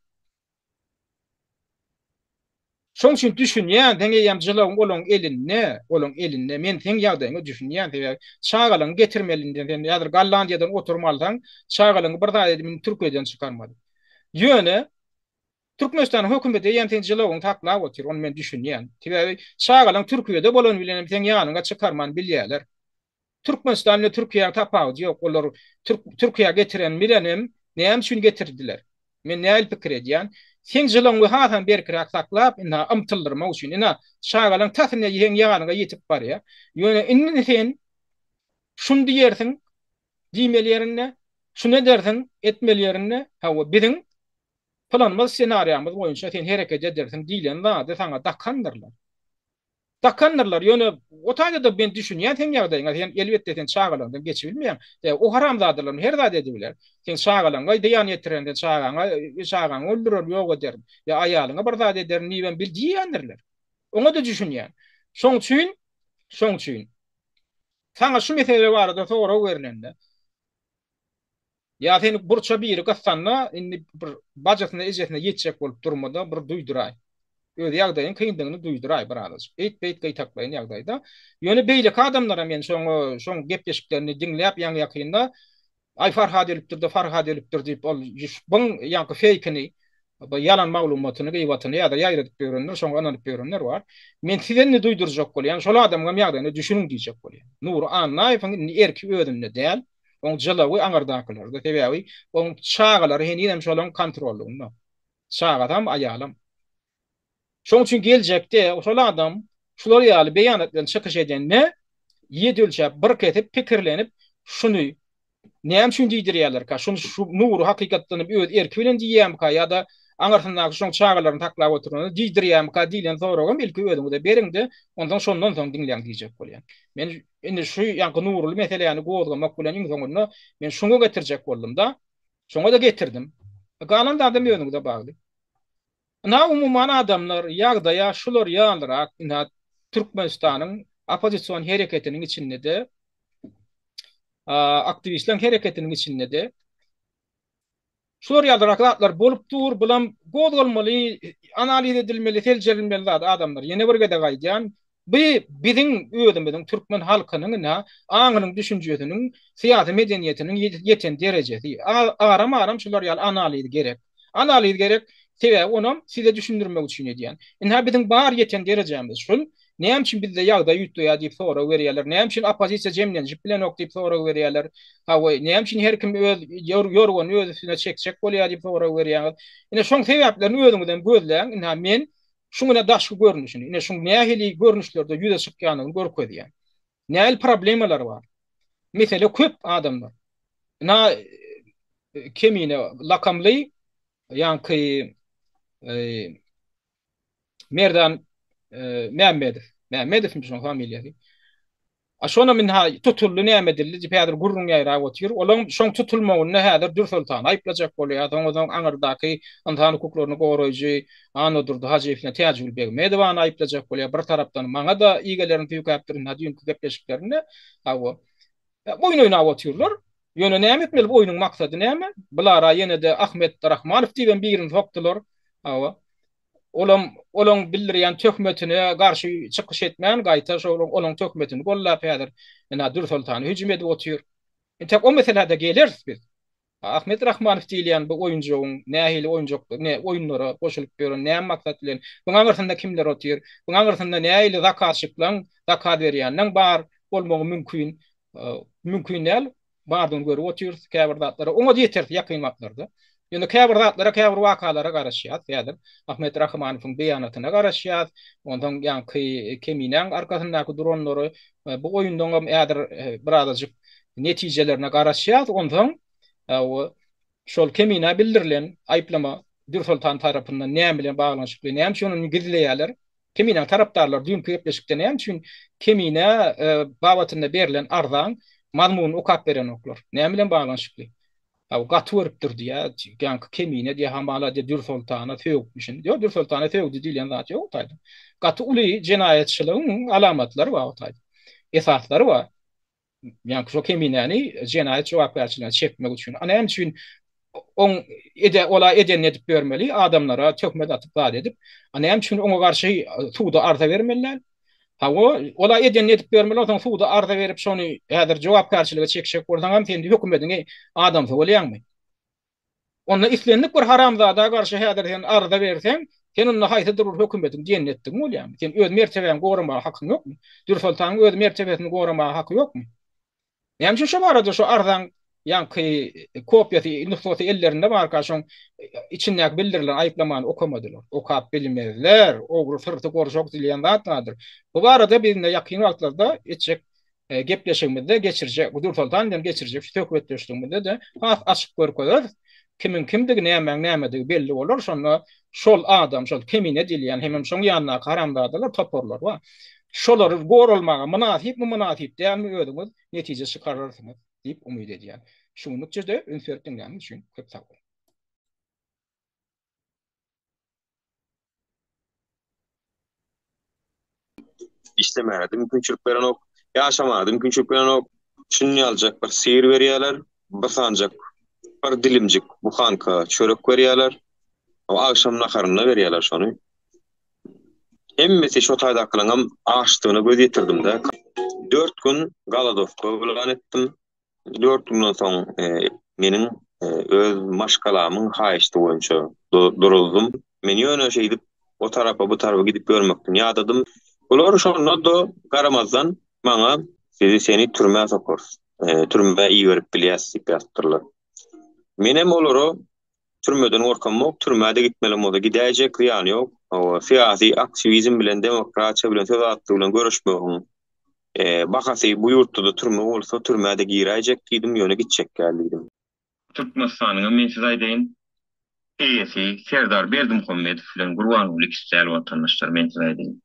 Şoň üçin düşünýän, seň eýýäm jylawyň olaň elinde, olaň elinde. Men seň ýagdaýyňa düşünýän, sebäbi çagalaňy getirmeli indi sen häzir Gollandiýadan oturum alsaň, çagalaňy bir zat edip indi Türkiýeden çykarmaly. Ýöne Türkmenistanyň hökümeti eýýäm seň jylawyňy saklap otyr, ony men düşünýän. Sebäbi çagalaň Türkiýede bolany bilen hem seň ýanyňa çykarman bilýärler. Türkmenistan bilen Türkiýäň tapawudy ýok. Olar Türkiýä getiren bilenem näme üçin getirdiler? Men nähili pikir edýän? Seň jylawyňy hasam berkiräk saklap, ynha ymtyldyrmak üçin. Ynha, çagalaň tas ine seň ýanyňa ýetip barýar. Ýöne indi sen şuny diýersiň, diýmeli ýerinde, şuny edersiň, etmeli ýerinde, hawa, biziň planymyz, ssenariýamyz boýunça sen hereket edersiň diýlen zady saňa dakandyrlar. Dakandyrlar, ýöne o taýda-da men düşünýän seň ýagdaýyňa, sen elbetde sen çagalaňdan geçibilmeýäň. Sebäbi o haramzadalar her zat edibiler. Seň çagalaňa zyýan ýetiren, sen çagaňa, çagaňy öldürerin, ýok ederin, ýa aýalyňa bir zat ederin diýibem bil diýýändirler. Oňa-da düşünýän. Şoň üçin, şoň üçin saňa şu mesele barada sorag berlende, Ýa seni burça biri gysanda indi bir bajasyna ejesine ýetjek bolup durmada bir duýduraý. Öz ýagdaýyň kyndygyny duýduraý bir azajyk. Eýt-beýt gytaklaýyn ýagdaýda. Ýöne beýleki adamlara men şoňa şoň gepleşiklerini diňläp ýaňy ýakynda Aý Farhad ölüpdir-de Farhad ölüpdir diýip ol byň ýaňky feýkini bu ýalan maglumatyny gybatyny ýa-da ýaýradyp ýörenler şoňa ynanyp ýörenler bar. Men size indi duýdurjak bolýan şol adamyňam ýagdaýyna düşüniň diýjek bolýan. Nury Annaýewiň indi erki özünde däl. Oň jylawy aňyrdakylarda. Sebäbi oň çagalary henizem şolaň kontrollygynda. Çagasam, aýalam. Şoň üçin geljekde şol adam şular ýaly beýanat bilen çykyş edende ýedi ölçäp, bir kesip, pikirlenip, şuny näme üçin diýdirýärlerkä? Şuny şu Nury hakykatdanam öz erki bilen diýýärmikä ýa-da aňyrsyndaky şoň çagalaryny saklap oturany diýdirýärmikä diýlen soragam ilki özüňize beriň-de, onsoň şondan soň diňläň diýjek bolýan. Men Indi şu ýaňky Nuruly meseläni gozgamak bilen iň soňunda men şuňa getirjek boldum-da. Şoňa-da getirdim. Galan zadam özüňize bagly. Ynha umuman adamlar ýagdaýa şular ýalyrak ynha Türkmenistanyň oppozision hereketiniň içinde-de aktiwistleriň hereketiniň içinde-de Şular ýalyrak zatlar bolup dur, bulam gozgalmaly, analiz edilmeli, seljerilmeli zat adamlar. Ýene bir gezek aýdýan, bu biziň özümiziň türkmen halkynyň ynha aňynyň, düşünjesiniň, syýasy medeniýetiniň ýeten derejesi. Aram-aram şular ýaly analiz gerek. Analiz gerek, sebäbi onam size düşündirmek üçin edýän. Ynha biziň bar ýeten derejämiz şul. Näme üçin bizde ýagdaý üýtgeýär diýip sorag berýärler. Näme üçin oppozisiýa jemlenişip bilenok diýip sorag berýärler. Hawa, näme üçin her kim öz ýorganyny öz üstüne çekjek bolýar diýip sorag berýäňiz. Ine şoň sebäplerini özüňizem gözläň. Ynha men şuň ine daşky görnüşini, ine şuň nähili görnüşlerde ýüze çykýandygyny görkezýän. Nähili problemalar bar. Mesele köp adamlar. Ynha Kemine lakamly ýaňky Merdan Mämmedow. Mämmedowmy şoň familiýasy? A şonam indi tutuldy näme edildi diýip häzir gürrüň ýaýrap otyr. Olaň şoň tutulmagynda häzir Dürsoltany aýyplajak bolýar. Soňa soň aňyrdaky ynsan hukuklaryny goraýjy Annadurdy Hajyýew bilen Täjigül Begmedowany aýyplajak bolýar. Bir tarapdan maňa-da igelerini süýkäpdir indi düýnki gepleşiklerinde. Hawa. Oýun oýnap otyrlar. Ýöne näme etmeli bu oýnuň maksady näme? Bulara ýene-de Ahmet Rahmanow diýibem birini sokdular. Hawa. Olam olaň bildirýän töhmetine garşy çykyş etmän, gaýta şol olaň töhmetini gollap häzir ynha Dürsoltana hüjüm edip otyr. Entek o meselä-de geleris biz. Ahmet Rahmanow diýilýän bu oýunjagyň nähili oýunjak, ne oýunlara goşulyp ýören, näme maksat bilen, buň aňyrsynda kimler otyr, buň aňyrsynda nähili zakazçyklaň, zakaz berýänleň bar bolmagy mümkin, mümkin däl. Bardygyny görüp otyrys käbir zatlara. Oňa-da ýeteris ýakyn wagtlarda. Ýöne käbir zatlara, käbir wakalara garaşýas häzir. Ahmet Rahmanowyň beýanatyna garaşýas. Onsoň ýaňky Keminäň arkasyndaky duranlary bu oýundaňam häzir birazajyk netijelerine garaşýas. Onsoň şol Keminä bildirilen aýyplama Dürsoltan tarapyndan näme bilen baglanyşykly, näme üçin ony gizleýärler? Keminäň tarapdarlary düýnki gepleşikde näme üçin Kemine babatynda berlen arzaň mazmunyny okap berenoklar? Näme bilen baglanyşykly? Haw, gaty görüpdir diýýär. Ýaňky Kemine diýýär, hamala diýýär, Dürsoltana sögüpmişin. Ýok, Dürsoltana sögdi diýlen zat ýok o taýda. Gaty uly jenaýatçylygyň alamatlary bar o taýda. Esaslary bar. Ýaňky şo Keminäni jenaýat jogapkärçiligine çekmek üçin. A näme üçin oň ede ola edenini edip ýörmeli, adamlara töhmet atyp zat edip. A näme üçin oňa garşy suda arza bermeli däl? Hawa, ola edenini edip ýörmeli, onsoň suda arza berip şony häzir jogapkärçilige çekjek bolsaňam sen hökümediň adamsy bolýaňmy? Onda islendik bir haramzada garşy häzir sen arza berseň, sen onda haýsydyr bir hökümediň diýenini etdigiň bolýarmy? Sen öz mertebäňi goramaga hakyň ýokmy? Dürsoltanyň öz mertebesini goramaga haky ýokmy? Näme üçin şo barada şo arzaň ýaňky kopiýasy, nusgasy ellerinde barka şoň içindäki bildirilen aýyplamany okamadylar? Okap bilmezler. Ogry syrty gorjak diýilýän zat bardyr. Bu barada biz indi ýakyn wagtlarda etjek gepleşigimizde geçirjek, Dürsoltan bilen geçirjek şu söhbetdeşligimizde-de has açyk görkezeris. Kimiň kimdigi, nämäň nämedigi belli bolar. Şonda şol adam, şol kemine diýilýän hemem şoň ýanyndaky haramzadalar toparlar bar. Şolary goralmaga mynasypmy, mynasyp dälmi özüňiz netije çykararsyňyz diýip umyt edýän. Şu günlükçe-de üns berip diňläniňiz üçin köp sag boluň. Işlemäge-de mümkinçilik berenok, ýaşamaga-da mümkinçilik berenok. Şuny ýaljak bir syr berýärler, bir sanjak, bir dilimjik buhanka çörek berýärler. Agşam naharynda berýärler şony. Hemmesi şo taýdakylaňam açdygyna göz ýetirdim-de. Dört gün golodowka yglan etdim. Dört günden soň meniň öz maşgalamyň haýyşty boýunça duruzdym. Men ýöne şeýdip o tarapa bu tarapa gidip ýörmekden ýadadym. Bular şonda-da garamazdan maňa sizi seni türmä sokarys, türmä iberip bilýäs diýip ýazypdyrlar. Menem olara türmeden gorkamok, türmä-de gitmelem bolsa gidäýjek, zyýany ýok. Syýasy aktiwizm bilen, demokratiýa bilen, söz azatlygy bilen göreşmegiň Bahasy bu ýurtda-da türme bolsa, türmä-de giräýjek diýdim, ýöne gitjek däl diýdim. Türkmenistanyňam men size aýdaýyn, eýesi Serdar Berdimuhamedow bilen Gurbanguly ikisi däl watandaşlar, men size aýdaýyn.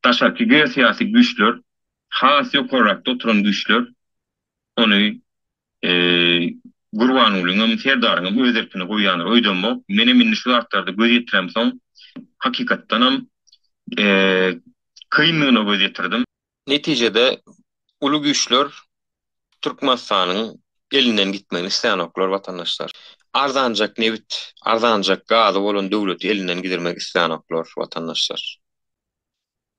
Daşarky geosyýasy güýçler, has ýokarrakda oturan güýçler ony Gurbangulyňam, Serdaryňam öz erkine goýýandyr öýdemok. Menem indi şu zatlarda göz ýetiremsoň, hakykatdanam kyndygyna göz ýetirdim. Netijede uly güýçler Türkmenistanyň elinden gitmegini islänoklar watandaşlar. Arzanjak nebit, arzanjak gazy bolan döwleti elinden gidirmek islänoklar watandaşlar.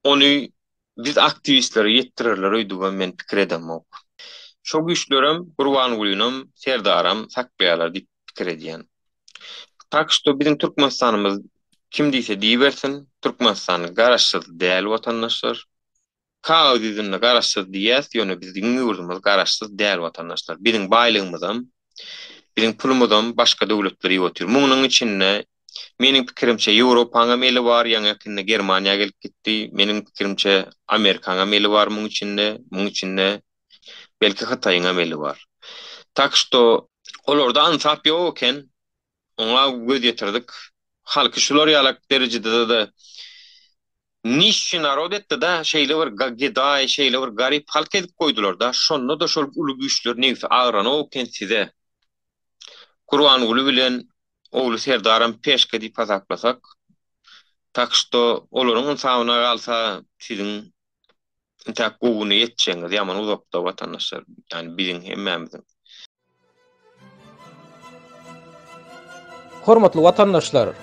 Ony biz aktiwistlere ýetdirerler öýdübem men pikir edemok. Şo güýçlerem Gurbangulyňam, Serdaram saklaýarlar diýip pikir edýän. Tak şto biziň Türkmenistanymyz kim diýse diýibersin, Türkmenistan garaşsyz däl watandaşlar. Kagyz ýüzünde garaşsyz diýýäs, ýöne biziň ýurdumyz garaşsyz däl watandaşlar. Biziň baýlygymyzam, biziň pulumyzam başga döwletler iýip otyr. Munuň içinde Meniň pikirimçe Ýewropaňam eli bar, ýaňy ýakynda Germaniýa gelip gitdi. Meniň pikirimçe Amerikaňam eli bar muň içinde, muň içinde belki Hytaýyňam eli bar. Tak şto olarda ynsap ýok eken, oňa göz ýetirdik. Halky şular ýalak derejede-de nişşi narod etdi-da, şeýle bir gedaý, şeýle bir garyp halk edip goýdular-da, şonda-da şol uly güýçler nebsi agranok eken size. Gurbanguly bilen ogly Serdaram peşka diýip hasaplasak, tak şto olaryň ynsabyna galsa siziň intäk gowuny ýetjegiňiz ýaman uzakda watandaşlar, ýagny biziň hemmämiziň. Hormatly watandaşlar!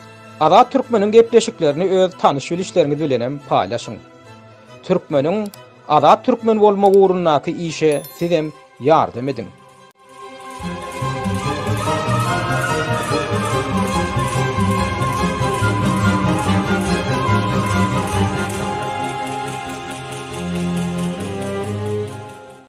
Azat Türkmeniň gepleşiklerini öz tanyş-bilişleriňiz bilenem paýlaşyň. Türkmeniň Azat Türkmen bolmagy ugrundaky işe sizem ýardam ediň.